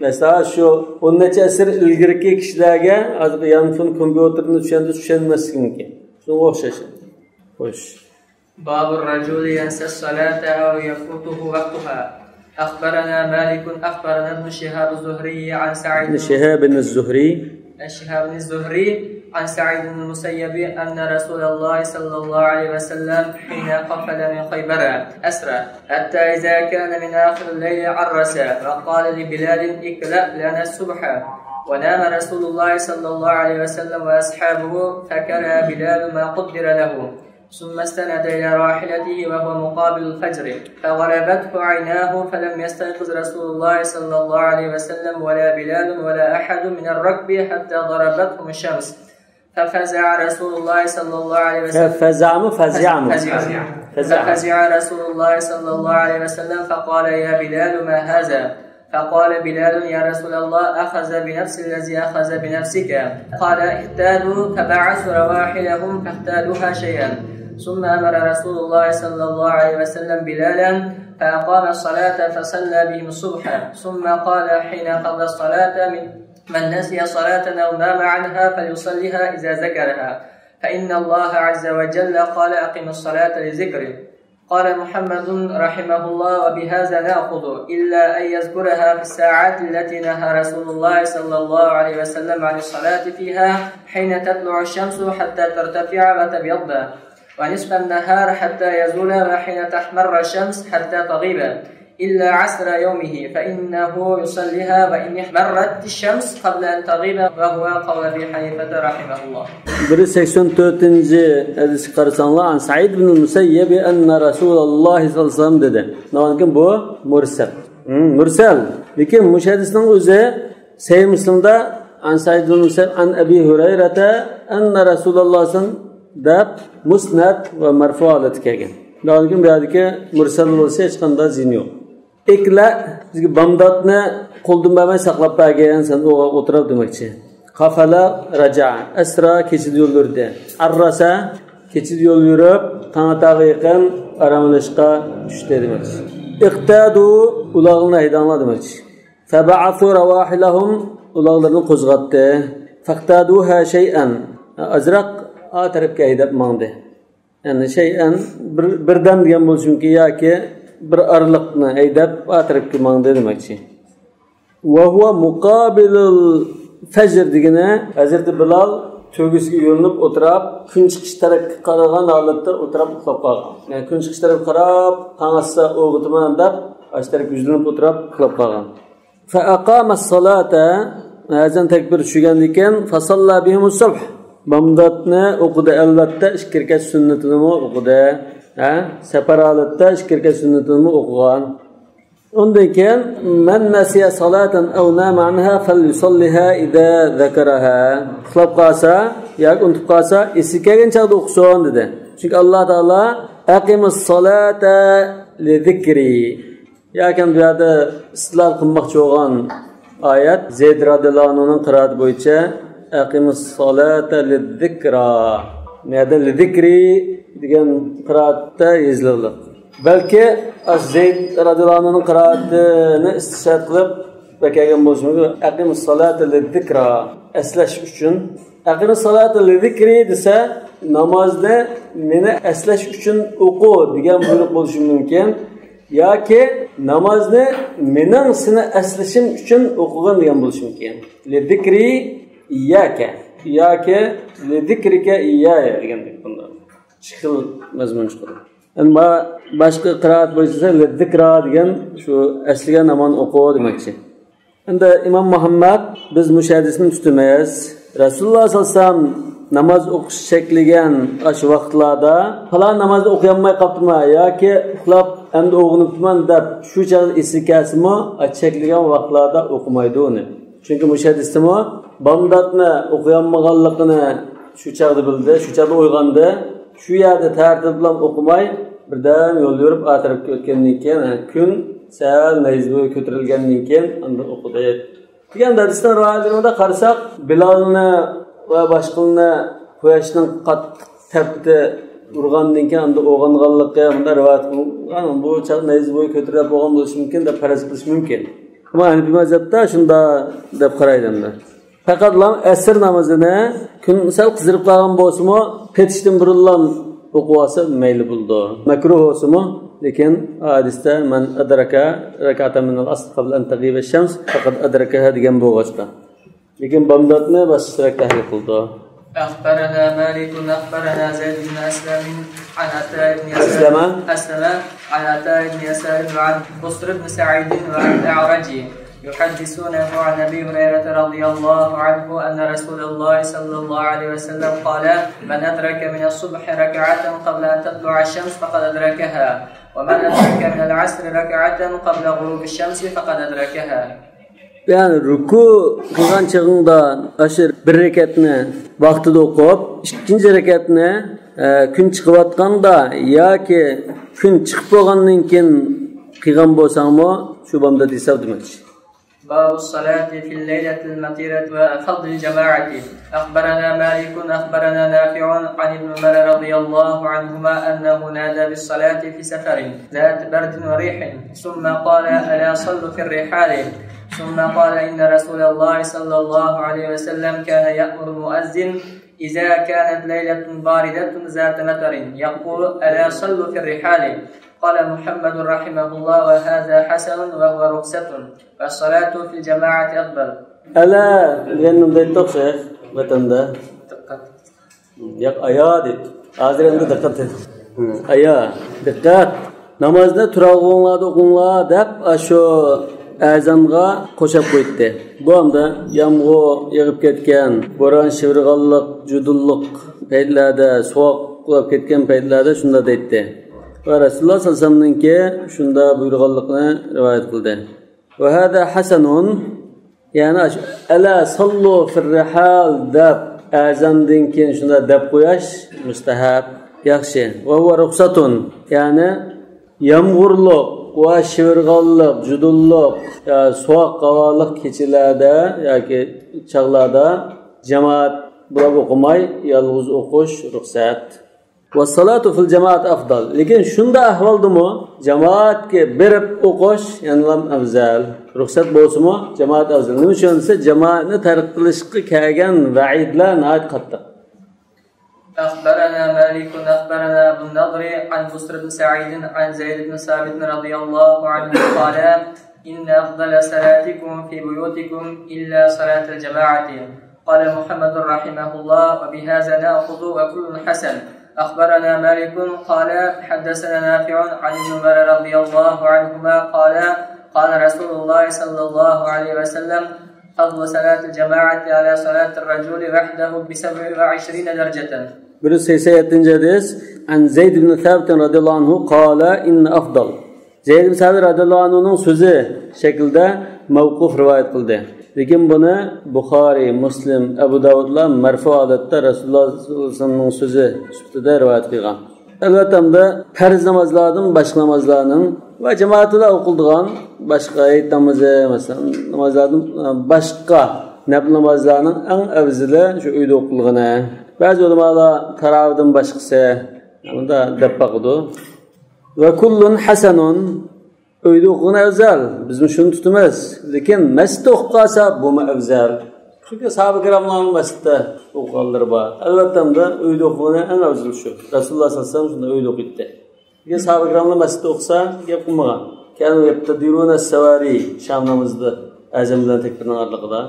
مەسىلەن، شۇ ئون نەچچە ئەسىر ئىلگىرىكى كىشىلەرگە ھازىرقى يانفون كومپيۇتېرنى چۈشەندۈرسە چۈشەنمەسلىكى مۇمكىن. شۇنىڭغا ئوخشاش. خوش. باب الرجل ينسى الصلاة أو يفوته وقتها. أخبرنا مالك أخبرنا ابن شهاب الزهري عن سعيد ابن شهاب الزهري. عن شهاب الزهري عن سعيد بن المسيب أن رسول الله صلى الله عليه وسلم حين قفل من خيبر أسرى حتى إذا كان من آخر الليل عرس وقال لبلال: اكلأ لنا الصبح. ونام رسول الله صلى الله عليه وسلم وأصحابه فكلا بلال ما قدر له. ثم استند إلى راحلته وهو مقابل الفجر فغلبته عيناه فلم يستيقظ رسول الله صلى الله عليه وسلم ولا بلال ولا أحد من الركب حتى ضربتهم الشمس. ففزع رسول الله صلى الله عليه وسلم. فزعمۇ، فزعمۇ. فزع. فزع. ففزع رسول الله صلى الله عليه وسلم فقال: يا بلال، ما هذا؟ فقال بلال: يا رسول الله، أخذ بنفس الذي أخذ بنفسك. قال: اقتادوا، فبعثوا رواحلهم فاقتادوها شيئا. ثم أمر رسول الله صلى الله عليه وسلم بلالا فأقام الصلاة فصلى بهم الصبح. ثم قال حين قضى الصلاة: من من نسي صلاة أو نام عنها فليصلها إذا ذكرها، فإن الله عز وجل قال: أقم الصلاة لذكري. قال محمد رحمه الله: وبهذا نأخذ، إلا أن يذكرها في الساعات التي نهى رسول الله صلى الله عليه وسلم عن الصلاة فيها، حين تطلع الشمس حتى ترتفع وتبيض، ونصف النهار حتى يزول، وحين تحمر الشمس حتى تغيب، إلا عصر يومه، فإنه يصليها وإن احمرت الشمس قبل أن تغيب، وهو قول أبي حنيفة رحمه الله. بىر يۈز سەكسەن تۆتىنچى ھەدىسكە قارىساڭلار، عن سعيد بن المسيب أن رسول الله صلى الله عليه وسلم دېدى. نېمىكىن بۇ مۇرسەل. ھىم، مۇرسەل. لېكىن مۇشۇ ھەدىسنىڭ ئۆزى سەھىھ مۇسلىمدا عن سعيد بن المسيب عن أبي هريرة أن رسول الله صلى الله عليه وسلم دەپ مۇسنەد ۋە مەرفۇ ھالەتتە كەلگەن. لېكىن بۇ يەردىكى مۇرسەل بولسا ھېچقانداق زىيىنى يوق. ئىكلە، بىزگە بامداتنى قولدىن بەرمەي ساقلاپ بەرگەن، سەن ئوغا ئولتۇرۇپ دېمەكچى. قافەلە، رەجە، ئەسرا، كېچىدە يول يۈردى. ئەررەسە، كېچىدە يول يۈرۈپ، تاڭ ئاتارغا يېقىن ئارام ئېلىشقا چۈشتى دېمەكچى. ئىقتەدۇ، ئۇلارنى ھەيدەڭلار دېمەكچى. فبعثوا رواحلهم، ئۇلاغلىرىنى قوزغاتتى. فاقتادوها شيئا، ئازراق ئا تەرەپكە ھەيدەپ ماڭدى. يەنى شەيئەن، بىر، بىردەم دېگەن بولۇشى مۇمكىن ياكى بىر ئارىلىقنى ھەيدەپ ئا تەرەپكە ماڭدى دېمەكچى. وهو مقابل الفجر دېگىنى ھەزرىتى بىلال تۆگىسىگە يۆلىنىپ ئولتۇراپ، كۈن چىقىش تەرەپكە قارىغان ھالەتتە ئولتۇراپ ئۇخلاپ قالغان. يەنى كۈن چىقىش تەرەپكە قاراپ، تاڭ ئاتسا ئويغىتىمەن دەپ، ئاشۇ تەرەپكە يۈزلىنىپ ئولتۇراپ ئۇخلاپ قالغان. فأقام الصلاة، ئەزان تەكبىر چۈشۈرگەندىن كېيىن، فصلى بهم الصبح، بامداتنى ئوقۇدى، ئەلۋەتتە، ئىككى رەكەت سۈننىتىنىمۇ ئوقۇدى. ھە؟ سەپەر ھالەتتە ئىككى رەكەت سۈننىتىنىمۇ ئوقۇغان. ئۇندىن كېيىن، من نسي صلاة أو نام عنها فليصلها إذا ذكرها، ئۇخلاپ قالسا ياكى ئۇنتۇپ قالسا، ئېسىگە كەلگەن چاغدا ئوقۇسۇن دېدى. چۈنكى ئاللا تائالا، أقم الصلاة لذكري. ياكى بۇ يەردە ئىستىدلال قىلماقچى بولغان ئايەت زەيد رەزىياللاھۇ ئەنھۇنىڭ قىرائىتى بويىچە، أقم الصلاة للذكرى. بۇ يەردە لذكري دېگەن قىرائەتتە يېزىلىدۇ. بەلكى ئاشۇ زەيد رەزىياللاھۇ ئەنھۇنىڭ قىرائىتىنى ئىستىشھاد قىلىپ بەكەلگەن بولۇشى مۇمكىن. أقم الصلاة للذكرى، ئەسلەش ئۈچۈن. أقم الصلاة لذكري دېسە، نامازنى مېنى ئەسلەش ئۈچۈن ئوقۇ دېگەن بۇيرۇق بولۇشى مۇمكىن. ياكى نامازنى مېنىڭ سېنى ئەسلىشىم ئۈچۈن ئوقۇغىن دېگەن بولۇشى مۇمكىن. لذكري إياك ياكى لذكرك إياي دېگەندەك بۇنداق. ئىككى خىل مەزمۇن چىقىدۇ. ئەمما باشقا قىرائەت بويىچە لىززىكرا دېگەن شۇ ئەسلىگەن ھامان ئوقۇ دېمەكچى. ئەمدى ئىمام مۇھەممەد، بىز مۇشۇ ھەدىسنى تۇتىمىز. رەسۇلۇللا سەللەللاھۇ ئەلەيھى ۋەسەللەم ناماز ئوقۇش چەكلىگەن ئاشۇ ۋاقىتلاردا، پالان نامازنى ئوقۇيالماي قاپتىمەن ياكى ئۇخلاپ ئەمدى ئويغىنىپتىمەن دەپ شۇ چاغدا ئېسىگە كەلسىمۇ، چەكلىگەن ۋاقىتلاردا ئوقۇمايدۇ ئۇنى. چۈنكى مۇشۇ ھەدىستىمۇ بامداتنى ئوقۇيالمىغانلىقىنى شۇ چاغدا بىلدى، شۇ چاغدا ئويغاندى. شۇ يەردە تەرتىپ بىلەن ئوقۇماي، بىردەم يول يۈرۈپ، ئا تەرەپكە ئۆتكەندىن كېيىن، كۈن سەل نەيزە بويى كۆتۈرۈلگەندىن كېيىن، ئاندىن ئوقۇدى. دېگەن ھەدىسنىڭ رىۋايەتلىرىدە قارىساق، بىلالنى ۋە باشقىلارنى قۇياشنىڭ قاتتىق تەپتى ئۇرغاندىن كېيىن ئاندىن ئويغانغانلىقى مۇنداق رىۋايەت قىلىنغان. بۇ چاغ نەيزە بويى كۆتۈرۈلۈپ بولغان بولۇشى مۇمكىن دەپ پەرەز قىلىش مۇمكىن. ئەمما ھەنىپىي مەزھەپتە شۇنداق دەپ قارايدۇ ئەمدى. پەقەتلا ئەسىر نامىزىنى كۈن سەل قىزىرىپ قالغان بولسىمۇ، پېتىشتىن بۇرۇنلا ئوقۇۋالسا مەيلى بولىدۇ. مەكرۇھ بولسىمۇ، لېكىن ھەدىستە مەن ئەدرەكە رەكئەتەن مىنەل ئەسر قەبلە ئەن تەغىبە شەمس پەقەت ئەدرەكەھا دېگەن بولغاچقا. لېكىن بامداتنى باشقىچىراق تەھلىل قىلىدۇ. أخبرنا مالك أخبرنا زيد بن أسلم عن عطاء بن يسار أسلم. أسلم عن عطاء بن يسار وعن بسر بن سعيد وعن الأعرج يحدثونه عن أبي هريرة رضي الله عنه أن رسول الله صلى الله عليه وسلم قال: من أدرك من الصبح ركعة قبل أن تطلع الشمس فقد أدركها، ومن أدرك من العصر ركعة قبل غروب الشمس فقد أدركها. يەنى رۇكۇ قىلغان چېغىڭدا ئاشۇ بىر رەكەتنى ۋاقتىدا ئوقۇپ، ئىككىنچى رەكەتنى، ئە، كۈن چىقىۋاتقاندا ياكى كۈن چىقىپ بولغاندىن كېيىن قىلغان بولساڭمۇ شۇ بامدات ھېساب دېمەكچى. باب الصلاة في الليلة المطيرة وفضل الجماعة. أخبرنا مالك أخبرنا نافع عن ابن عمر رضي الله عنهما أنه نادى بالصلاة في سفر ذات برد وريح، ثم قال: ألا صلوا في الرحال. ثم قال: إن رسول الله صلى الله عليه وسلم كان يأمر المؤذن إذا كانت ليلة باردة ذات مطر يقول: ألا صلوا في الرحال. قال محمد رحمه الله: وهذا حسن وهو رخصة، والصلاة في الجماعة أفضل. ئەلا دېگەننى دەيتتۇق شەيخ ۋەتەندە. دىققەت. ياق، ئايا دەيتتۇق. ھازىر ئەمدى دىققەت دەيتتۇق. ھە، ئايا، دىققەت. نامازنى تۇرالغۇڭلاردا ئوقۇڭلار دەپ ئاشۇ ئەزانغا قوشاپ قويدى. بۇ ئەمدى يامغۇر يېغىپ كەتكەن، بوران شىۋىرغانلىق، جۇدۇنلۇق پەيتلەردە، سوغۇق بولۇپ كەتكەن پەيتلەردە شۇنداق دەيتتى. ۋە رەسۇلۇللا سەللەللاھۇ ئەلەيھى ۋەسەللەمنىڭكى شۇنداق بۇيرۇغانلىقىنى رىۋايەت قىلدى. ۋە ھازا ھەسەنۇن، يەنى ئاشۇ، ئەلا ساللۇ فىر رىھال دەپ ئەزاندىن كېيىن شۇنداق دەپ قويۇش مۇستەھەب، ياخشى. ۋە ھۇۋە رۇخسەتۇن، يەنى يامغۇرلۇق ۋە شىۋىرغانلىق، جۇدۇنلۇق، يا سوغۇق ھاۋالىق كېچىلەردە ياكى چاغلاردا جامائەت بىلەن ئوقۇماي، يالغۇز ئوقۇش رۇخسەت. ۋەسسالاتۇ فىل جامائەت ئەفدال. لېكىن شۇنداق ئەھۋالدىمۇ جامائەتكە بېرىپ ئوقۇش يەنىلا ئەۋزەل. رۇخسەت بولسىمۇ جامائەت ئەۋزەل. نېمە ئۈچۈن دېسە، جامائەتنى تەرك قىلىشقا كەلگەن ۋەئىدلەر ناھايىتى قاتتىق. أخبرنا مالك أخبرنا أبو النضر عن بسر بن سعيد عن زيد بن ثابت رضي الله عنه قال: إن أفضل صلاتكم في بيوتكم إلا صلاة الجماعة. قال محمد رحمه الله: وبهذا نأخذ وكل حسن. أخبرنا مالك قال: حدثنا نافع عن ابن عمر رضي الله عنهما قال: قال رسول الله صلى الله عليه وسلم: فضل صلاة الجماعة على صلاة الرجل وحده بسبع وعشرين درجة. بىر يۈز سەكسەن يەتتىنچى ھەدىس. عن زيد بن ثابت رضي الله عنه قال: إن أفضل. زەيد ئىبن سەبىت رەزىياللاھۇ ئەنھۇنىڭ سۆزى شەكلىدە مەۋقۇف رىۋايەت قىلدى. لېكىن بۇنى بۇخارىي، مۇسلىم، ئەبۇ داۋۇدلار مەرفۇ ھالەتتە رەسۇلۇللا سەللەللاھۇ ئەلەيھى ۋەسەللەمنىڭ سۆزى سۈپىتىدە رىۋايەت قىلغان. ئەلۋەتتە، ئەمدى پەرز نامازلاردىن باشقا نامازلارنىڭ ۋە جامائەت بىلەن ئوقۇلىدىغان باشقا ھېيت نامىزى، مەسىلەن، نامازلاردىن باشقا نەپلى نامازلارنىڭ ئەڭ ئەۋزىلى شۇ ئۆيدە ئوقۇلغىنى. بەزى ئۆلىمالار تاراۋىدىن باشقىسى، بۇندا دەپ باقىدۇ. ۋە كۇللۇن ھەسەنۇن، ئۆيدە ئوقۇغىنى ئەۋزەل، بىزمۇ شۇنى تۇتىمىز. لېكىن مەسچىتتە ئوقۇپ قالسا، بۇمۇ ئەۋزەل. چۈنكى ساھابە كىراملارنىڭ مەسچىتتە ئوقۇغانلىرى بار. ئەلۋەتتە، ئەمدى ئۆيدە ئوقۇغىنى ئەڭ ئەۋزىلى شۇ. رەسۇلۇللا سەللەللاھۇ ئەلەيھى ۋەسەللەم شۇنداق ئۆيدە ئوقۇيتتى. لېكىن ساھابە كىراملار مەسچىتتە ئوقۇسا، گەپ قىلمىغان. كان يبتدرون السواري، شام نامىزىدا ئەزان بىلەن تەكبىرنىڭ ئارىلىقىدا.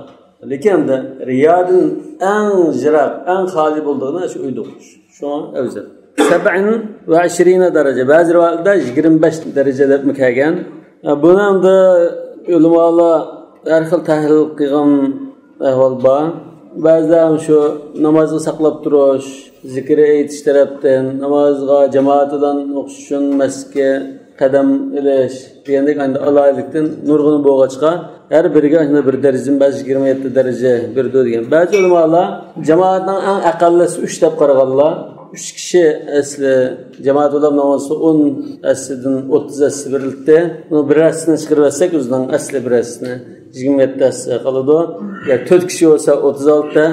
لېكىن ئەمدى رىيادىن ئەڭ يىراق، ئەڭ خالىي بولىدىغىنى شۇ ئۆيدە ئوقۇش. شۇڭا ئەۋزەل. سەبئىن ۋە ئىشرىنە دەرىجە. بەزى رىۋايەتلەردە يىگىرمە بەش دەرىجە دەپمۇ كەلگەن. بۇنى ئەمدى ئۆلىمالار ھەر خىل تەھلىل قىلغان ئەھۋال بار. بەزىلەر شۇ نامازغا ساقلاپ تۇرۇش، زىكىر ئېيتىش تەرەپتىن، نامازغا جامائەت بىلەن ئوقۇش ئۈچۈن مەسچىتكە قەدەم ئېلىش دېگەندەك، ئەمدى ئالاھىدىلىكتىن نۇرغۇنى بولغاچقا، ھەر بىرىگە شۇنداق بىر دەرىجىدىن بەزى يىگىرمە يەتتە دەرىجە بېرىدۇ دېگەن. بەزى ئۆلىمالار جامائەتنىڭ ئەڭ ئەقەللىسى ئۈچ دەپ قارىغانلار، ئۈچ كىشى ئەسلى جامائەت بىلەن ناماز ئون ھەسسىدىن ئوتتۇز ھەسسە بېرىلدى. بۇنىڭ بىر ھەسسىسىنى چىقىرىۋەتسەك، ئۆزىنىڭ ئەسلى بىر ھەسسىسىنى، يىگىرمە يەتتە ھەسسە قالىدۇ. يا تۆت كىشى بولسا ئوتتۇز ئالتە،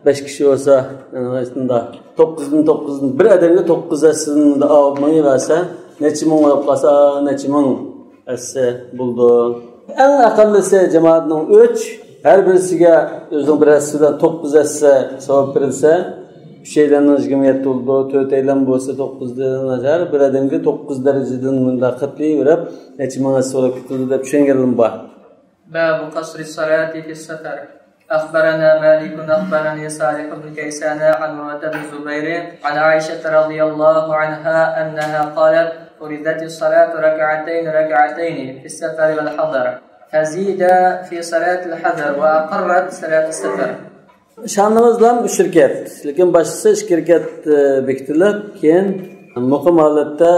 بەش كىشى بولسا، يەنى شۇنداق. توققۇزدىن، توققۇزدىن، بىر ئادەمگە توققۇز ھەسسىدىن ئاۋۇپ مېڭىۋەرسە، نەچچە مىڭ بولۇپ قالسا، نەچچە مىڭ ھەسسە بولىدۇ. ئەڭ ئەقەللىسى جامائەتنىڭ ئۈچ، ھەر بىرسىگە ئۆزىنىڭ بىر ھەسسە بىلەن توققۇز ھەسسە ساۋاب بېرىلسە، ئۈچەيلەننىڭ يىگىرمە يەتتە بولىدۇ، تۆتەيلەن بولسا توققۇزدىن، ھەر بىر ئادەمگە توققۇز دەرىجىدىن مۇنداق قېتىلىۋېرىپ، نەچچە مىڭ ھەسسە بولۇپ كېتىدۇ دەپ چۈشەنگەنلىرىم بار. باب قصر الصلاة في السفر. أخبرنا مالك أخبرني صالح بن كيسان عن عروة بن الزبير عن عائشة رضي الله عنها أنها قالت: فرضت الصلاة ركعتين ركعتين في السفر والحضر، فزيد في صلاة الحضر وأقرت صلاة السفر. شام نامازلام ئۈچ رەكەت، لېكىن باشقىسى ئىككى رەكەت، ئى، بېكىتىلىپ، كېيىن مۇقىم ھالەتتە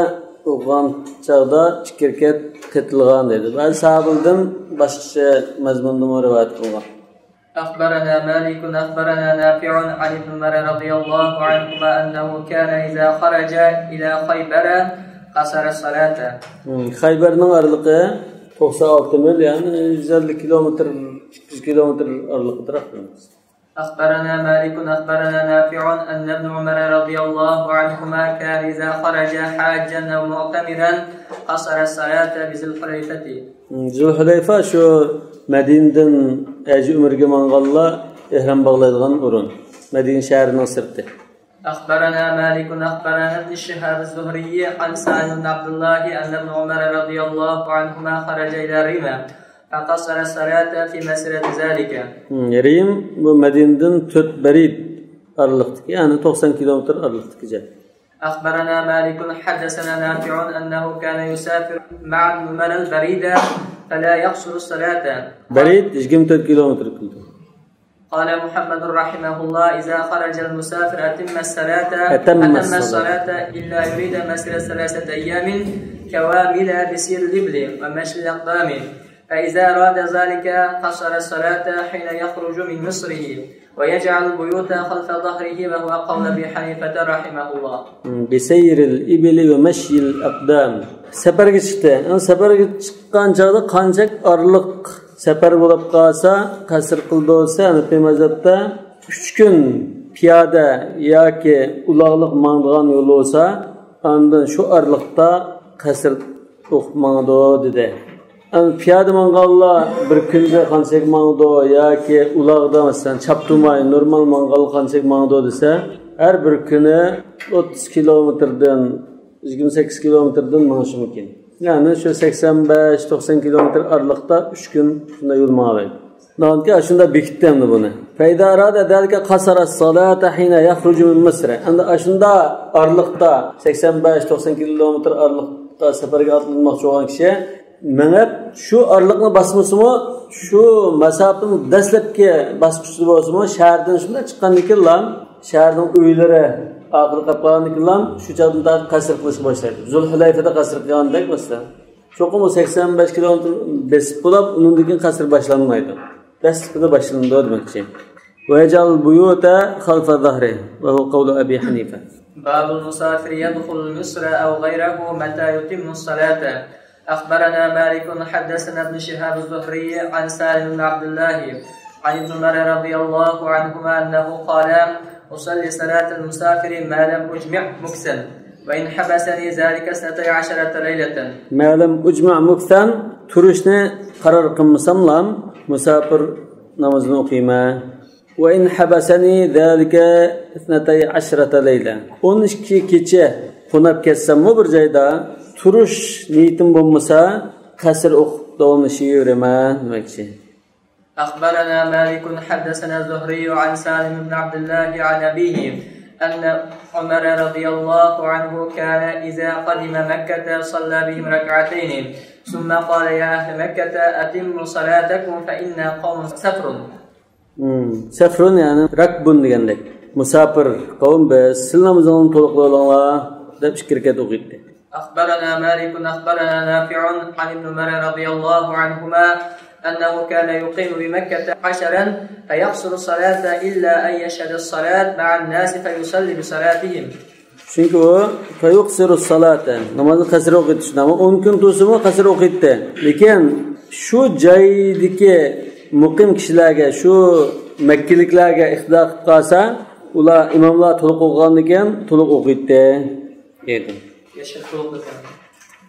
ئوقۇغان چاغدا ئىككى رەكەت قېتىلغان دېدى. بەزى ساھابىلەردىن باشقىچە مەزمۇندىمۇ رىۋايەت قىلغان. أخبرنا مالك أخبرنا نافع عن ابن عمر رضي الله عنهما أنه كان إذا خرج إلى خيبر قصر الصلاة. Hmm, خەيبەرنىڭ ئارىلىقى توقسان ئالتە مىل، يەنى يۈز ئەللىك كىلومېتىر، ئىككى يۈز كىلومېتىر ئارىلىقىدىراق. أخبرنا مالك أخبرنا نافع أن ابن عمر رضي الله عنهما كان إذا خرج حاجا أو معتمرا قصر الصلاة بذي الحليفة. Hmm, زۇلھۇلەيفە شۇ مەدىنىدىن ھەج ئۆمرىگە ماڭغانلار ئېھرام باغلايدىغان ئورۇن. مەدىنە شەھىرىنىڭ سىرتى. أخبرنا مالك أخبرنا ابن شهاب الزهري عن سالم بن عبد الله أن ابن عمر رضي الله عنهما خرج إلى الريمة فقصر الصلاة في مسيرة ذلك. Hmm, رىم بۇ مەدىنىدىن تۆت بەرىد ئارىلىقتىكى، يەنى توقسان كىلومېتىر ئارىلىقتىكى جاي. أخبرنا مالك حدثنا نافع أنه كان يسافر مع ابن عمر البريد فلا يقصر الصلاة. بەرىد يىگىرمە تۆت كىلومېتىر كېلىدۇ. قال محمد رحمه الله: إذا خرج المسافر أتم الصلاة، أتم أتم الصلاة. الصلاة إلا يريد مسيرة ثلاثة أيام كوامل بسير الإبل ومشي الأقدام، فإذا أراد ذلك قصر الصلاة حين يخرج من مصره ويجعل البيوت خلف ظهره، وهو قول أبي حنيفة رحمه الله. بسير الإبل ومشي الأقدام. سەپەرگە چىقتى. ئەمدى سەپەرگە چىققان چاغدا قانچە ئارىلىق سەپەر بولۇپ قالسا، قەسىر قىلىدۇ دېسە، ھەنەفىي مەزھەپتە ئۈچ كۈن پىيادە ياكى ئۇلاغلىق ماڭىدىغان يول بولسا، ئاندىن شۇ ئارىلىقتا قەسىر ئوقۇپ ماڭىدۇ، دېدى. ئەمدى پىيادە ماڭغانلار بىر كۈندە قانچىلىك ماڭىدۇ ياكى ئۇلاغدا، مەسىلەن، چاپتۇرماي نورمال ماڭغانلار قانچىلىك ماڭىدۇ دېسە، ھەر بىر كۈنى ئوتتۇز كىلومېتىردىن، يىگىرمە سەككىز كىلومېتىردىن مېڭىشى مۇمكىن. يەنى شۇ سەكسەن بەش، توقسان كىلومېتىر ئارىلىقتا ئۈچ كۈن شۇنداق يول ماڭالايدۇ. ناھايىتى ئاشۇنداق بېكىتتى ئەمدى بۇنى. فإذا أراد ذلك قصر الصلاة حين يخرج من مصر. ئەمدى ئاشۇنداق ئارىلىقتا، سەكسەن بەش، توقسان كىلومېتىر ئارىلىقتا سەپەرگە ئاتلانماقچى بولغان كىشى مېڭىپ، شۇ ئارىلىقنى باسمىسىمۇ، شۇ مەساپىنىڭ دەسلەپكى باسقۇچىدا بولسىمۇ، شەھەردىن شۇنداق چىققاندىن كېيىنلا، شەھەرنىڭ ئۆيلىرى ئارقىدا قېلىپ قالغاندىن كېيىنلا، شۇ چاغدىن تارتىپ قەسىر قىلىشقا باشلايدۇ. زۇلھۇلەيفىدە قەسىر قىلغاندەك مەسىلەن. چوقۇم ئۇ سەكسەن بەش كىلومېتىر بېسىپ بولۇپ، ئۇنىڭدىن كېيىن قەسىر باشلانمايدۇ. دەسلىپىدە باشلىنىدۇ دېمەكچى. ويجعل البيوت خلف ظهره، وهو قول أبي حنيفة. باب المسافر يدخل مصر أو غيره متى يتم الصلاة. أخبرنا مالك حدثنا ابن شهاب الزهري عن سالم بن عبد الله عن ابن عمر رضي الله عنهما أنه قال: أصلي صلاة المسافر ما لم أجمع مكثا، وإن حبسني ذلك اثنتي عشرة ليلة. ما لم أجمع مكثا، تۇرۇشنى قارار قىلمىساملا مۇساپىر نامىزىنى ئوقۇيمەن. وإن حبسني ذلك اثنتي عشرة ليلة. ئون ئىككى كېچە قوناپ كەتسەممۇ بىر جايدا، تۇرۇش نىيىتىم بولمىسا، قەسىر ئوقۇپ داۋاملىشىۋېرىمەن دېمەكچى. أخبرنا مالك حدثنا الزهري عن سالم بن عبد الله عن أبيه أن عمر رضي الله عنه كان إذا قدم مكة صلى بهم ركعتين ثم قال: يا أهل مكة أتموا صلاتكم فإنا قوم سفر. Hmm, سفر يەنى راكب دېگەندەك. مۇساپىر قەۋم بىز، سىلەر نامىزىڭلارنى تولۇقلاۋېلىڭلار دەپ ئىككى رەكەت ئوقۇيتتى. أخبرنا مالك أخبرنا نافع عن ابن عمر رضي الله عنهما أنه كان يقيم بمكة عشرا فيقصر الصلاة إلا أن يشهد الصلاة مع الناس فيصلي بصلاتهم. چۈنكى ئۇ فيقصر الصلاة، نامازنى قەسىر ئوقۇيتتى. شۇنداقمۇ؟ ئون كۈن تۇرسىمۇ قەسىر ئوقۇيتتى. لېكىن شۇ جايدىكى مۇقىم كىشىلەرگە، شۇ مەككىلىكلەرگە ئىقتىدا قىلىپ قالسا، ئۇلار ئىماملار تولۇق ئوقۇغاندىن كېيىن تولۇق ئوقۇيتتى، دېدى.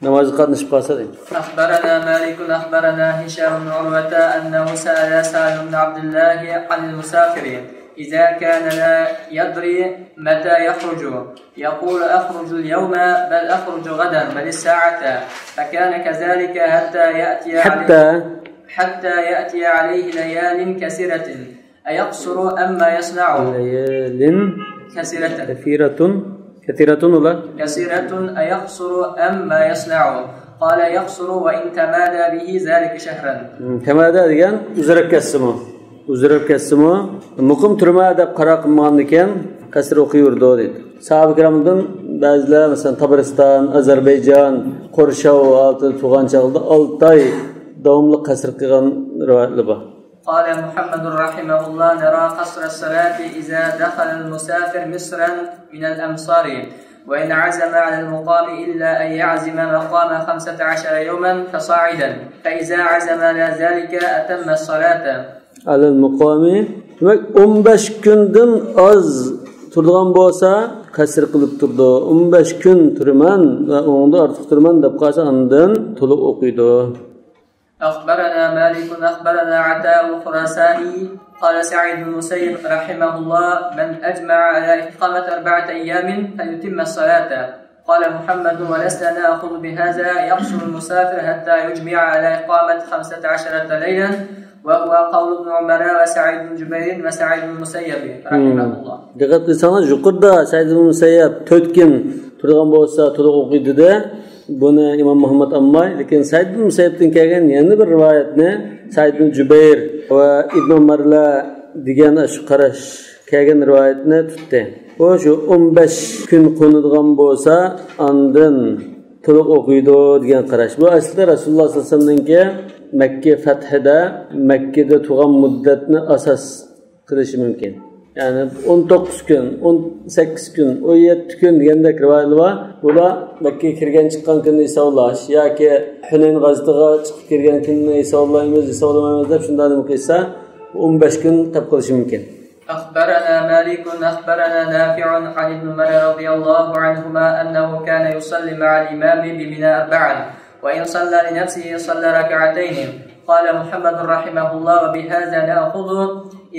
نامازغا قاتنىشىپ قالسا، دەيدۇ. أخبرنا مالك أخبرنا هشام بن عروة أنه سأل سالم بن عبد الله عن المسافر إذا كان لا يدري متى يخرج، يقول: أخرج اليوم، بل أخرج غدا، بل الساعة، فكان كذلك حتى يأتي عليه، حتى حتى يأتي عليه ليال كثيرة، أيقصر أم ما يصنع؟ ليال كثيرة. كثيرة. كثيرة ولا؟ كثيرة، أيقصر أم ما يصنع؟ قال: يقصر وإن تمادى به ذلك شهرا. Hmm, تمادى دېگەن ئۇزىراپ كەتسىمۇ. ئۇزىراپ كەتسىمۇ، مۇقىم تۇرما دەپ قارار قىلمىغاندىكىن، قەسىر ئوقۇيۋېرىدۇ دەيدۇ. ساھابە كىرامدىن بەزىلەر، مەسىلەن، تابارىستان، ئازەربەيجان، قورشاۋ ھالىتىدە تۇرغان چاغدا ئالتە ئاي داۋاملىق قەسىر قىلغان رىۋايەتلەر بار. قال محمد رحمه الله: نرى قصر الصلاة إذا دخل المسافر مصرا من الأمصار، وإن عزم على المقام إلا أن يعزم مقام خمسة عشر يوما فصاعدا، فإذا عزم على ذلك أتم الصلاة. ئەلەل مۇقامى، دېمەك، ئون بەش كۈندىن ئاز تۇرىدىغان بولسا، قەسىر قىلىپ تۇرىدۇ. ئون بەش كۈن تۇرىمەن ۋە ئۇنىڭدىن ئارتۇق تۇرىمەن دەپ قالسا، ئاندىن تولۇق ئوقۇيدۇ. أخبرنا مالك أخبرنا عطاء الخراساني قال سعيد بن المسيب رحمه الله: من أجمع على إقامة أربعة أيام فليتم الصلاة. قال محمد: ولسنا نأخذ بهذا، يقصر المسافر حتى يجمع على إقامة خمسة عشرة ليلا، وهو قول ابن عمر وسعيد بن جبير وسعيد بن المسيب رحمه الله. دىققەت قىلساڭلار، يۇقىرىدا سەئىد ئىبن مۇسەييەب تۆت كۈن تۇرغان بولسا تولۇق ئوقۇيدۇ دە، بۇنى ئىمام مۇھەممەد ئالماي، لېكىن سەئىد ئىبن مۇسەييەبتىن كەلگەن يەنە بىر رىۋايەتنى سەئىد ئىبن جۇبەير ۋە ئىبن ئۆمەرلەر دېگەن شۇ قاراش كەلگەن رىۋايەتنى تۇتتى. ئۇ شۇ ئون بەش كۈن قونىدىغان بولسا، ئاندىن تولۇق ئوقۇيدۇ دېگەن قاراش. بۇ ئەسلىدە رەسۇلۇللاھ سەللەللاھۇ ئەلەيھى ۋەسەللەمنىڭكى مەككە فەتھىدە مەككىدە تۇرغان مۇددەتنى ئاساس قىلىشى مۇمكىن. يەنى ئون توققۇز كۈن، ئون سەككىز كۈن، ئون يەتتە كۈن دېگەندەك رىۋايەتلەر بار. بۇلار مەككىگە كىرگەن چىققان كۈننى ھېسابلاش ياكى ھۈنەين غازىتىغا چىقىپ كىرگەن كۈننى ھېسابلايمىز، ھېسابلىمايمىز دەپ شۇنداق نېمە قىلسا، ئون بەش كۈن قېلىپ قېلىشى مۇمكىن. أخبرنا مالك أخبرنا نافع عن ابن عمر رضي الله عنهما أنه كان يصلي مع الإمام بمنى أربعا، وإن صلى لنفسه صلى ركعتين. قال محمد رحمه الله: وبهذا نأخذ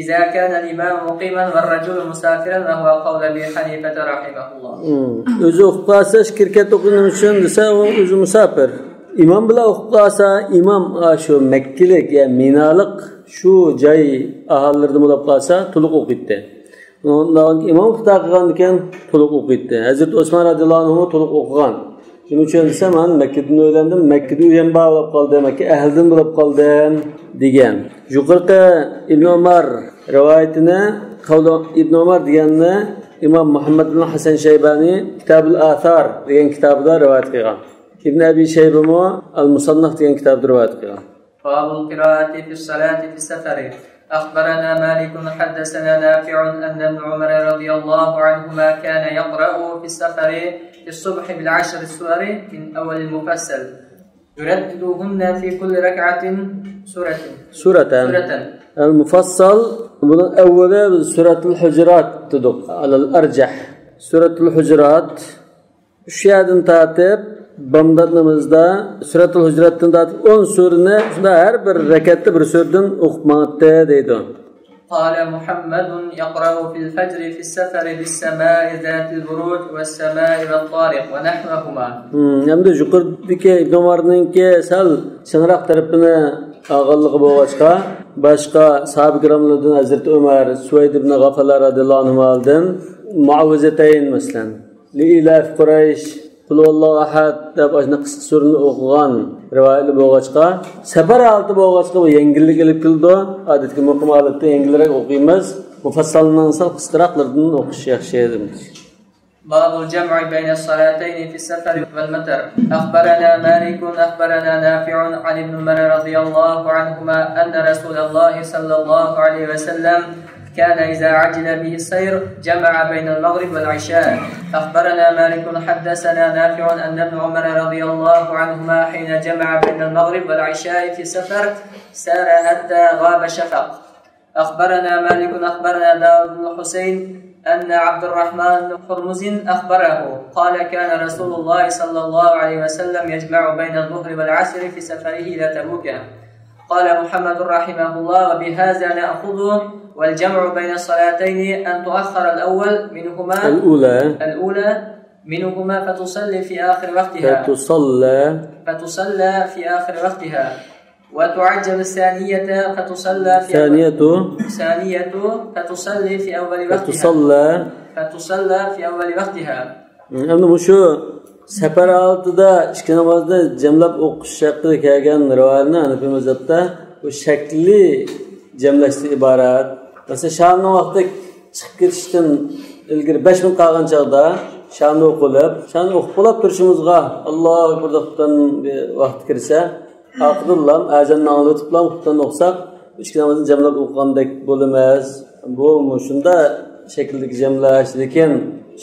إذا كان الإمام مقيما والرجل مسافرا وهو قول أبي حنيفة رحمه الله. مم. ئۆزى ئۇقۇپ قالسا، ئىككى رەكەت ئوقۇيمىز دېسە، ئۇ ئۆزى مۇساپىر. ئىمام بىلەن ئۇقۇپ قالسا، ئىمام، ئا، شۇ مەككىلىك يا مىنالىق شۇ جاي ئاھالىلىرىدىن بولۇپ قالسا، تولۇق ئوقۇيتتى. ئۇنىڭ ئىمام خاتا قىلغاندىكىن تولۇق ئوقۇيتتى. ھەزرىتى ئوسمان رەزىياللاھۇ ئەنھۇ تولۇق ئوقۇغان. نېمە ئۈچۈن دېسە، مەن مەككىدىن ئۆيلەندىم، مەككىدە ئۆيۈم بار بولۇپ قالدى، مەككە ئەھلىدىن بولۇپ قالدىم دېگەن. يۇقىرىقى ئىبن ئۆمەر رىۋايىتىنى، قەۋلى ئىبن ئۆمەر دېگەننى ئىمام مۇھەممەد ئىبن ھەسەن شەيبانى كىتابۇل ئاسار دېگەن كىتابىدا رىۋايەت قىلغان. ئىبن ئەبى شەيبىمۇ ئەل مۇسەننەف دېگەن كىتابىدا رىۋايەت قىلغان. باب القراءة في الصلاة في السفر. أخبرنا مالك حدثنا نافع أن ابن عمر رضي الله عنهما كان يقرأ في السفر في الصبح بالعشر سور من أول المفصل، يرددهن في كل ركعة سورة. سورة. سورة. ئەل مۇفەسسەل، بۇنىڭ ئەۋۋىلى بىز سۈرەتۇل ھۇجۇرات دېدۇق، ئەلەل ئەرجەھ. سۈرەتۇل ھۇجۇرات. ئۈچ يەردىن تارتىپ، بامدات نامىزىدا سۈرەتۇل ھۇجۇراتتىن تارتىپ ئون سۈرىنى شۇنداق ھەر بىر رەكەتتە بىر سۈرىدىن ئوقۇپ ماڭاتتى دەيدۇ. قال محمد يقرأ في الفجر في السفر بالسماء ذات البروج والسماء والطارق ونحوهما. ھىم، ئەمدى يۇقىرىدىكى ئىبن ئۆمەرنىڭكى سەل چىڭراق تەرىپىنى ئالغانلىقى بولغاچقا، باشقا ساھابە كىراملاردىن ھەزرىتى ئۆمەر، سۇۋەيد ئىبن غەفەلە رەزىياللاھۇ ئەنھۇمالاردىن مۇئەۋۋىزەتەين، مەسىلەن، لىئىلاف قۇرەيش، قۇلھۇۋاللاھۇ ئەھەد دەپ ئاشۇنداق قىسقا سۈرىنى ئوقۇغان رىۋايەتلەر بولغاچقا، سەپەر ھالىتى بولغاچقا بۇ يەڭگىللىك ئېلىپ كېلىدۇ. ئادەتتىكى مۇقىم ھالەتتە يەڭگىلرەك ئوقۇيمىز. مۇفەسسەلنىڭ سەل قىسقىراقلىرىدىن ئوقۇش ياخشى دېدىم. باب الجمع بين الصلاتين في السفر والمطر. أخبرنا مالك أخبرنا نافع عن ابن عمر رضي الله عنهما أن رسول الله صلى الله عليه وسلم كان إذا عجل به السير جمع بين المغرب والعشاء. أخبرنا مالك حدثنا نافع أن ابن عمر رضي الله عنهما حين جمع بين المغرب والعشاء في سفر سار حتى غاب الشفق. أخبرنا مالك أخبرنا داود بن الحسين أن عبد الرحمن بن هرمز أخبره قال كان رسول الله صلى الله عليه وسلم يجمع بين الظهر والعصر في سفره إلى تبوك. قال محمد رحمه الله: وبهذا نأخذ، والجمع بين الصلاتين أن تؤخر الأول منهما، الأولى. الأولى منهما فتصلي في آخر وقتها. فتصلى. فتصلى في آخر وقتها. وتعجل الثانية فتصلى في أول، الثانية. الثانية فتصلي في أول وقتها. فتصلى. فتصلى في أول وقتها. ئەمدى مۇشۇ سەپەر ھالىتىدە ئىككى نامازنى جەملەپ ئوقۇش ھەققىدە كەلگەن رىۋايەتنى ھەنەفىي مەزھەپتە بۇ شەكلىي جەملەشتىن ئىبارەت. مەسىلەن، شامنىڭ ۋاقتى چىقىپ كېتىشتىن ئىلگىرى بەش مىنۇت قالغان چاغدا شانى ئوقۇلۇپ، شانى ئوقۇپ بولاپ تۇرۇشىمىزغا، ئاللاھۇ ئەكبەر دەپ خۇپتان بىر ۋاقىت كىرسە، ئارقىدىنلا ئەزاننى ئاڭلىۋېتىپلا خۇپتان ئوقۇساق، ئىككى نامازنى جەملەپ ئوقۇغاندەك بولىمىز. بۇ مۇشۇنداق شەكىلدىكى جەملەش، لېكىن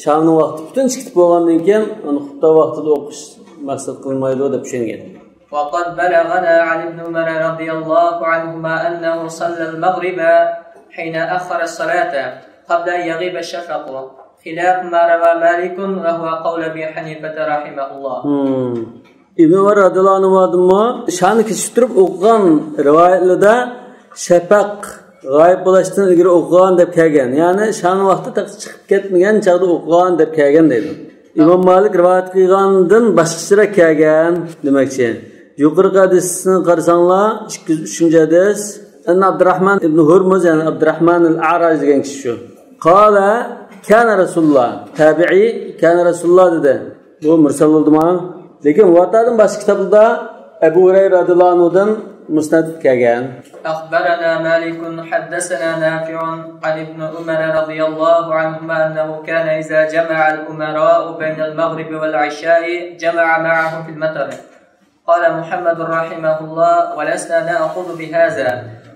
شانىڭ ۋاقتى پۈتۈن چىقىپ بولغاندىن كېيىن، ئۇنى خۇپتا ۋاقتىدا ئوقۇش مەقسەت قىلىنمايدۇ دەپ چۈشەنگەن. وقد بلغنا عن ابن عمر رضي الله عنهما أنه صلى المغرب حين أخر الصلاة قبل أن يغيب الشفق، خلاف ما روى مالك، وهو قول أبي حنيفة رحمه الله. مم. ئىبن ئۆمەر رەزىياللاھۇ ئەنھۇدىنمۇ شانى كېچىكتۈرۈپ ئوقۇغان رىۋايەتلىرىدە شەپەق غايىب بولۇشتىن ئىلگىرى ئوقۇغان دەپ كەلگەن. يەنى شانىڭ ۋاقتى تېخى چىقىپ كەتمىگەن چاغدا ئوقۇغان دەپ كەلگەن دەيدۇ. ئىمام مالىك رىۋايەت قىلغاندىن باشقىچىراق كەلگەن دېمەكچى. يۇقىرىقى ھەدىسنى قارىساڭلار، ئىككى يۈز ئۈچىنچى ھەدىس. ئەن ئابدۇرراھمان ئىبن ھۇرمۇز، يەنى ئابدۇرراھمان ئەل ئەراج دېگەن كىشى شۇ. قال، كان رسول الله. تابىئىي، كان رسول الله دېدى. بۇ مۇرسەل بولدىما؟ لېكىن مۇۋەتتادىن باشقا كىتابلاردا ئەبۇ ھۇرەيرە رەزىياللاھۇ ئەنھۇدىن مۇسنەد كەلگەن. أخبرنا مالك حدثنا نافع عن ابن عمر رضي الله عنهما أنه كان إذا جمع الأمراء بين المغرب والعشاء جمع معهم في المطر. قال محمد رحمه الله: ولسنا نأخذ بهذا،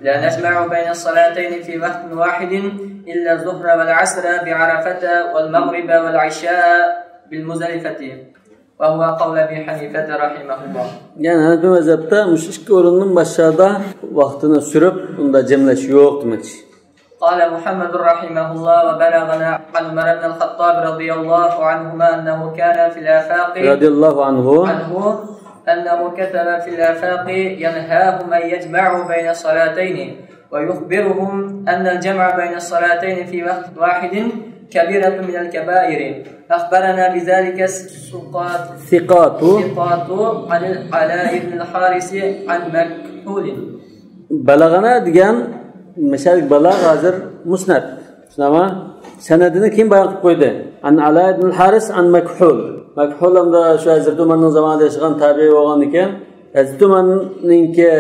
لا نجمع بين الصلاتين في وقت واحد إلا الظهر والعصر بعرفة والمغرب والعشاء بالمزدلفة، وهو قول أبي حنيفة رحمه الله. يەنى ھەنەفىي مەزھەپتە مۇشۇ ئىككى ئورۇندىن باشقا ۋاقتىنى سۈرۈپ، ئۇندا جەملەش يوق دېمەكچى. قال محمد رحمه الله: وبلغنا عن عمر بن الخطاب رضي الله عنهما أنه كان في الآفاق، رضي الله عنه. عنه أنه كتب في الآفاق ينهاهم أن يجمعوا بين الصلاتين، ويخبرهم أن الجمع بين الصلاتين في وقت واحد كبيرة من الكبائر. أخبرنا بذلك الثقات، ثقات. ثقات عن العلاء بن الحارث عن مكحول. بەلەغەنە دېگەن مەشەدىكى بەلاغ ھازىر مۇسنەد. شۇنداقمۇ؟ سەنەدىنى كېيىن بايان قىلىپ قويدى. ئەن ئالا ئىبن ھارىس ئەن مەكھۇل. مەكھۇل ھەمدە شۇ ھەزرىتى ئۆمەرنىڭ زامانىدا ياشىغان تابىئىي بولغاندىكىن، ھەزرىتى ئۆمەرنىڭكى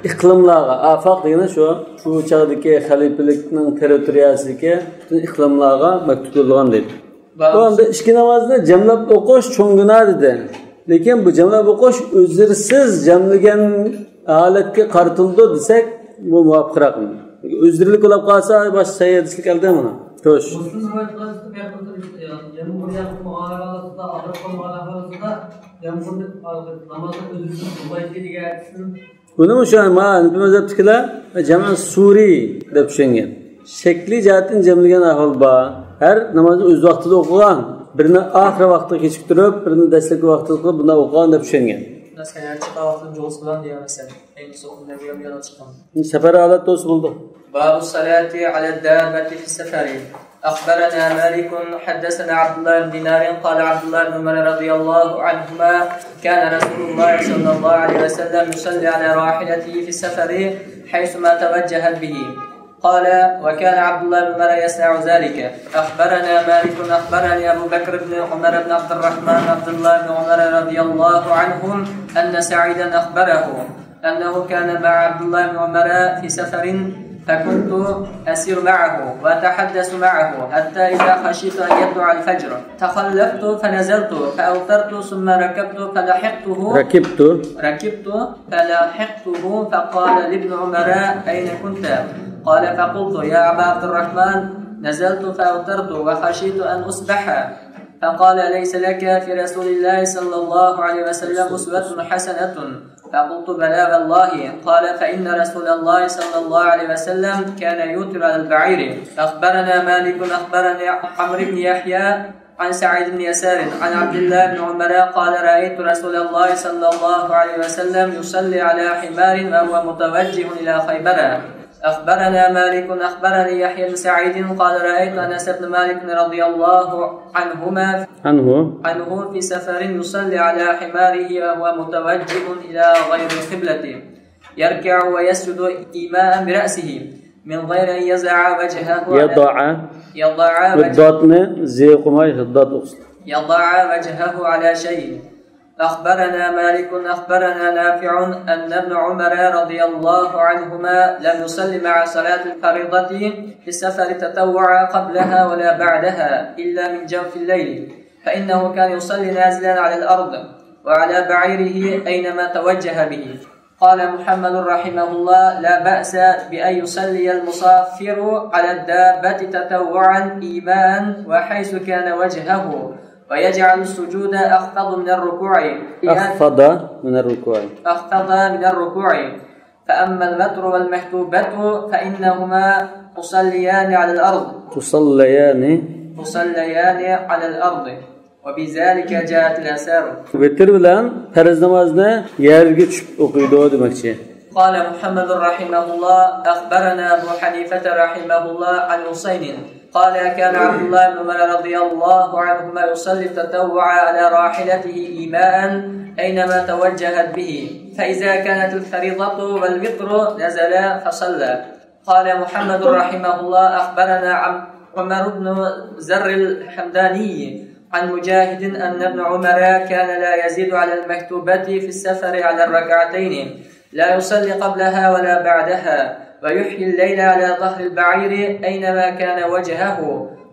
ئىقلىملارغا، ئافاق دېگىنى شۇ، شۇ چاغدىكى خەلىپىلىكنىڭ تېررىتورىيەسىدىكى پۈتۈن ئىقلىملارغا مەكتۇپ يوللىغان دەيدۇ. بۇ ئەمدى ئىككى نامازنى جەملەپ ئوقۇش چوڭ گۇناھ دېدى. لېكىن بۇ جەملەپ ئوقۇش ئۆزرىسىز جەملىگەن ھالەتكە قارىتىلىدۇ دېسەك، بۇ مۇۋاپىقراق. ئۆزرىلىك بولۇپ قالسا، باشقا سەھىھ ھەدىسلىك ئەلدە مانا. خوش. مۇسلىم رىۋايەت قىلىشتا يامغۇر ياغمىغان ئەھۋالىدا، ئاغرىق بولمىغان ئەھۋالىدا، يامغۇرنى نامازنى ئۆزرىسىز قىلمايدۇ دېگەن ھەدىسنى بۇنىمۇ شۇ، ما، ھەنىفىي مەزھەپتىكىلەر جەمئى سۇرى دەپ چۈشەنگەن. شەكلىي جەھەتتىن جەملىگەن ئەھۋال بار. ھەر نامازنى ئۆز ۋاقتىدا ئوقۇغان، بىرىنى ئاخىر ۋاقتىغا كېچىكتۈرۈپ، بىرىنى دەسلەپكى ۋاقتىدا قىلىپ، بۇنداق ئوقۇغان دەپ چۈشەنگەن. سەپەر چىققان ۋاقتىدا جۇلۇس قىلغان دېگەن مەسىلە. ئەينى سوقۇم دەپ يولغا چىققان. سەپەر ھالەتتە بولسا بولىدۇ. باب الصلاة على الدابة في السفر. أخبرنا مالك حدثنا عبد الله بن دينار قال عبد الله بن عمر رضي الله عنهما كان رسول الله صلى الله عليه وسلم يصلي على راحلته في السفر حيثما توجهت به. قال: وكان عبد الله بن عمر يصنع ذلك. أخبرنا مالك أخبرني أبو بكر بن عمر بن عبد الرحمن عبد الله بن عمر رضي الله عنهم أن سعيدا أخبره أنه كان مع عبد الله بن عمر في سفر، فكنت أسير معه وأتحدث معه حتى إذا خشيت أن يطلع الفجر تخلفت فنزلت فأوترت ثم ركبت فلحقته. ركبت. ركبت فلحقته فقال لابن عمر: أين كنت؟ قال: فقلت: يا أبا عبد الرحمن، نزلت فأوترت وخشيت أن أصبح. فقال: أليس لك في رسول الله صلى الله عليه وسلم أسوة حسنة؟ فقلت: بلى والله. قال: فإن رسول الله صلى الله عليه وسلم كان يوتر على البعير. أخبرنا مالك أخبرني عمرو بن يحيى عن سعيد بن يسار عن عبد الله بن عمر قال: رأيت رسول الله صلى الله عليه وسلم يصلي على حمار وهو متوجه إلى خيبر. أخبرنا مالك أخبرني يحيى بن سعيد قال: رأيت أنس بن مالك رضي الله عنهما عنه. عنه في سفر يصلي على حماره وهو متوجه إلى غير القبلة، يركع ويسجد إيماء برأسه من غير أن يضع وجهه على، يضع. يضع وجه-، داتنى زى قىلماي دات ئوقۇسىلا. يضع وجهه على شيء. أخبرنا مالك أخبرنا نافع أن ابن عمر رضي الله عنهما لم يصل مع صلاة الفريضة في السفر تطوعا قبلها ولا بعدها إلا من جوف الليل، فإنه كان يصلي نازلا على الأرض وعلى بعيره أينما توجه به. قال محمد رحمه الله: لا بأس بأن يصلي المسافر على الدابة تطوعا إيماء وحيث كان وجهه، ويجعل السجود أخفض من الركوع. أخفض من الركوع. أخفض من الركوع. فأما الوتر والمكتوبة فإنهما تصليان على الأرض. تصليان. تصليان على الأرض. وبذلك جاءت الآثار. ۋىتىر بىلەن پەرز نامازنى يەرگە چۈشۈپ ئوقۇيدۇ دېمەكچى. قال محمد رحمه الله: أخبرنا أبو حنيفة رحمه الله عن حسين قال: كان عبد الله بن عمر رضي الله عنهما يصلي التطوع على راحلته إيماء أينما توجهت به، فإذا كانت الفريضة والوتر نزلا فصلى. قال محمد رحمه الله: أخبرنا عم-، عمر بن زر الحمداني عن مجاهد أن ابن عمر كان لا يزيد على المكتوبة في السفر على الركعتين، لا يصلي قبلها ولا بعدها، ويحيي الليل على ظهر البعير أينما كان وجهه،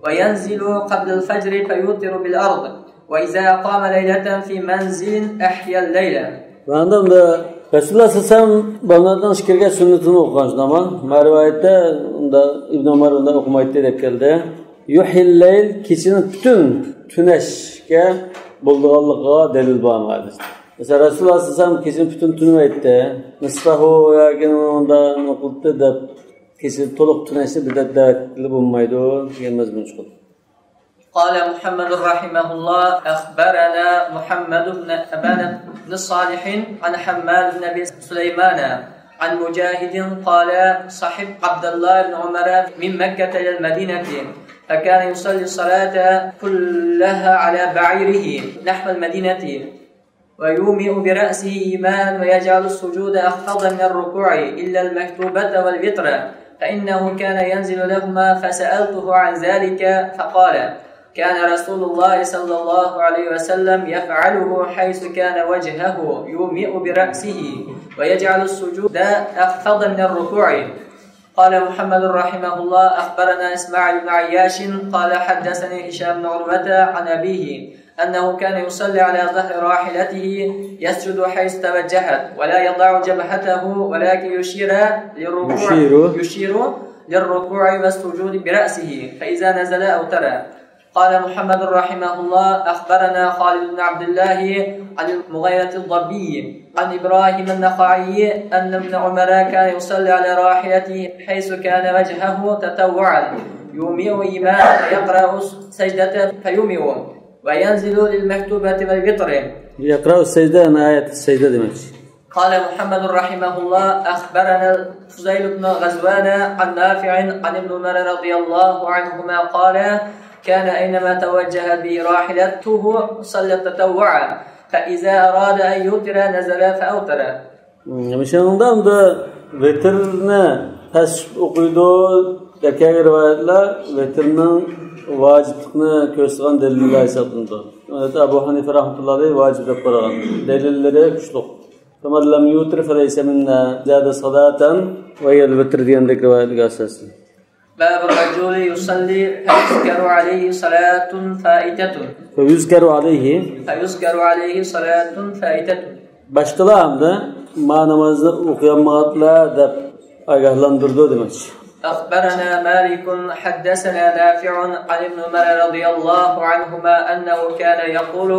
وينزل قبل الفجر فيوتر بالأرض، وإذا أقام ليلة في منزل أحيا الليل. ۋە ئاندىن رەسۇلۇللاھ سەللەللاھۇ ئەلەيھى ۋەسەللەم بامداتنىڭ ئىچكىرىگە سۈننىتىنى ئوقۇغان شۇنداقمۇ؟ مانا رىۋايەتتە ئۇندا ئىبن ئۆمەر ئۇنداق ئوقۇمايتتى دەپ كەلدى. يحيي الليل، كېچىنى پۈتۈن تۈنەشكە بولىدىغانلىقىغا دەلىل بار مانا ھەدىستە. مەسىلەن، رەسۇلۇللاھ سەللەللاھۇ ئەلەيھى ۋەسەللەم كېچىنى پۈتۈن تۈنەيتتى. نىسفەھۇ ياكى ئۇندا نېمە قىلدى دەپ، كېچىنى تولۇق تۈنەشنى بىر دەپ دەۋەتكىلى بولمايدۇ دېگەن مەزمۇن چىقىدۇ. قال محمد رحمه الله: أخبرنا محمد بن أبان بن صالح عن حماد بن أبي سليمان عن مجاهد قال: صحبت عبد الله بن عمر من مكة إلى المدينة، فكان يصلي الصلاة كلها على بعيره نحو المدينة، ويومئ برأسه إيماء ويجعل السجود أخفض من الركوع إلا المكتوبة والوتر، فإنه كان ينزل لهما، فسألته عن ذلك فقال: كان رسول الله صلى الله عليه وسلم يفعله حيث كان وجهه، يومئ برأسه ويجعل السجود أخفض من الركوع. قال محمد رحمه الله: أخبرنا إسماعيل بن عياش قال حدثني هشام بن عروة عن أبيه أنه كان يصلي على ظهر راحلته يسجد حيث توجهت ولا يضع جبهته ولكن يشير للركوع، يشير. يشير للركوع والسجود برأسه فإذا نزل أوتر. قال محمد رحمه الله: أخبرنا خالد بن عبد الله عن المغيرة الضبي عن إبراهيم النخعي أن ابن عمر كان يصلي على راحلته حيث كان وجهه تطوعا، يومئ إيماء ويقرأ السجدة فيومئ، وينزل للمكتوبة والوتر. يقرأ السجدة، يعني آية السجدة دېمەكچى. قال محمد رحمه الله: أخبرنا الفضيل بن غزوان عن نافع عن ابن عمر رضي الله عنهما قال: كان أينما توجهت به راحلته صلى تطوعا، فإذا أراد أن يوتر نزل فأوتر. مم، شۇنىڭدا ئەمدى ۋىتىرنى پەس ئوقۇيدۇ دەپ كەلگەن رىۋايەتلەر ۋىتىرنىڭ ۋاجىپلىقىنى كۆرسىتىدىغان دەلىللەر ھېسابلىنىدۇ. ھەزرىتى ئەبۇ ھەنىفە رەھمەتۇللاھى ئەلەيھى ۋاجىپ دەپ قارىغان. دەلىللىرى كۈچلۈك. فمن لم يوتر فليس منا، زاد صلاة وهي الوتر دېگەندەك رىۋايەتلەرگە ئاساسەن. باب الرجل يصلي فيذكر عليه صلاة فائتة. فيذكر عليه. فيذكر عليه صلاة فائتة. باشقىلار ھەمدە ما نامازنى ئوقۇيالمىغانلار دەپ ئاگاھلاندۇرىدۇ دېمەكچى. أخبرنا مالك حدثنا نافع عن ابن عمر رضي الله عنهما أنه كان يقول: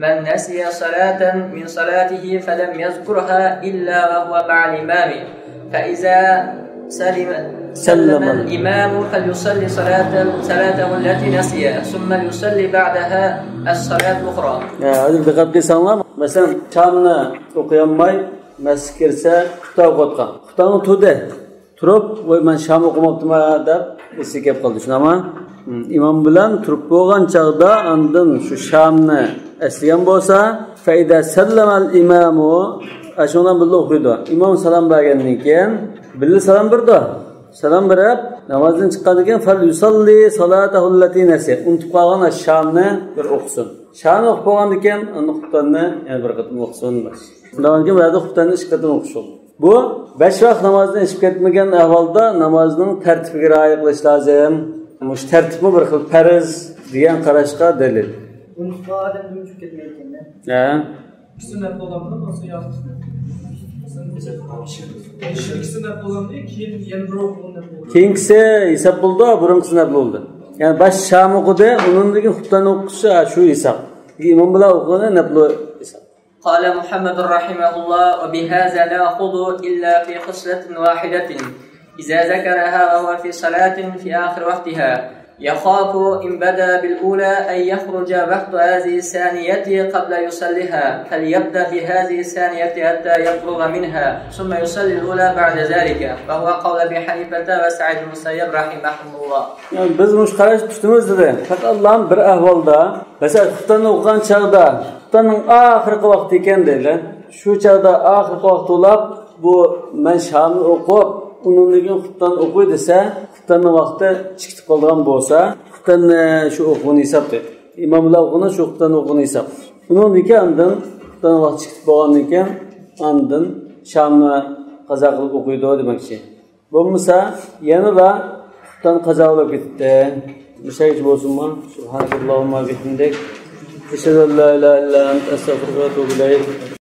من نسي صلاة من صلاته فلم يذكرها إلا وهو مع الإمام، فإذا سلم، سلم الإمام فليصلي صلاة، صلاته التي نسيها، ثم ليصلي بعدها الصلاة الأخرى. ھە، ھازىر دىققەت قىلساڭلار، مەسىلەن، شامنى ئوقۇيالماي مەسچىتكە كىرسە، خۇتتا ئوقۇۋاتقان. خۇتتاڭ تۇردى. تۇرۇپ، ۋاي، مەن شام ئوقۇماپتىمەن دەپ ئېسىگە كەپ قالدى، شۇنداقمۇ؟ ھىم، ئىمام بىلەن تۇرۇپ بولغان چاغدا ئاندىن شۇ شامنى ئەسلىگەن بولسا، فەئىزا سەللەمەل ئىمامۇ، ئاشۇنىڭ بىلەن بىللە ئوقۇيدۇ. ئىمام سالام بەرگەندىن كېيىن بىللە سالام بېرىدۇ. سالام بېرىپ، نامازدىن چىققاندىن كېيىن، فەل يۇسەللى سالاتەھۇللەتى نەسىيە. ئۇنتۇپ قالغان شامنى بىر ئوقۇسۇن. شامنى ئوقۇپ بولغاندىن كېيىن، ئاندىن خۇپتاننى يەنە بىر قېتىم ئوقۇسۇن. شۇنداقتىن كېيىن بۇ يەردە خۇپتاننى ئىككى قېتىم ئوقۇش بولىدۇ. بۇ بەش ۋاق نامازنى ئېشىپ كەتمىگەن ئەھۋالدا نامازنىڭ تەرتىپىگە رىئايە قىلىش لازىم. مۇشۇ تەرتىپمۇ بىر خىل پەرز دېگەن قاراشقا دەلىل. ئۇنتۇپ قالغان ئادەم ئۇنتۇپ كەتمەيدىكەن. ھە. ئىككىسى نەپ بولامدۇ، بولسا يا؟ ئىككىسى نەپ بولامدۇ، كېيىن يەنە بىر ئوقۇغان نەپ بولىدۇ. كېيىنكىسى ھېساب بولىدۇ، بۇرۇنقىسى نەپ بولدى. يەنى باش شام ئوقۇدى، ئۇنىڭدىن كېيىن خۇپتان ئوقۇش، ھە، شۇ ھېساب. ئىمام بىلەن ئوقۇغىنى نەپلۇ ھېساب. قال محمد رحمه الله: وبهذا نأخذ إلا في خصلة واحدة، إذا ذكرها وهو في صلاة في آخر وقتها، يخاف إن بدا بالأولى أن يخرج وقت هذه الثانية قبل يصليها، فليبدأ بهذه الثانية حتى يفرغ منها، ثم يصلي الأولى بعد ذلك، وهو قول أبي حنيفة وسعيد بن المسيب رحمهم الله. يەنى بىز مۇشۇ قاراشنى تۇتىمىز دېدى. پەقەت ئاللا بىر ئەھۋالدا، مەسىلەن، خۇپتاننى ئوقۇغان چاغدا، خۇپتاننىڭ ئاخىرقى ۋاقتى ئىكەن دەيلى. شۇ چاغدا ئاخىرقى ۋاقىت بولۇپ، بۇ مەن شامنى ئوقۇپ، ئۇنىڭدىن كېيىن خۇپتان ئوقۇي دېسە، خۇپتاننىڭ ۋاقتى چىقىپ قالىدىغان بولسا، خۇپتاننى شۇ ئوقۇغىنى ھېسابتا. ئىمام بىلەن ئوقۇغىنى شۇ خۇپتاننى ئوقۇغىنى ھېساب. ئۇنىڭدىن كېيىن ئاندىن خۇپتاننىڭ ۋاقتى چىقىپ بولغاندىن كېيىن، ئاندىن شامنى قازا قىلىپ ئوقۇيدۇ دېمەكچى. بولمىسا، يەنىلا خۇپتان قازا بولۇپ كېتىپتۇ. مۇشۇ يەرگىچە بولسۇنمۇ؟ سبحانك اللهم وبحمدك، أشهد أن لا إله إلا أنت، أستغفرك وأتوب إليك.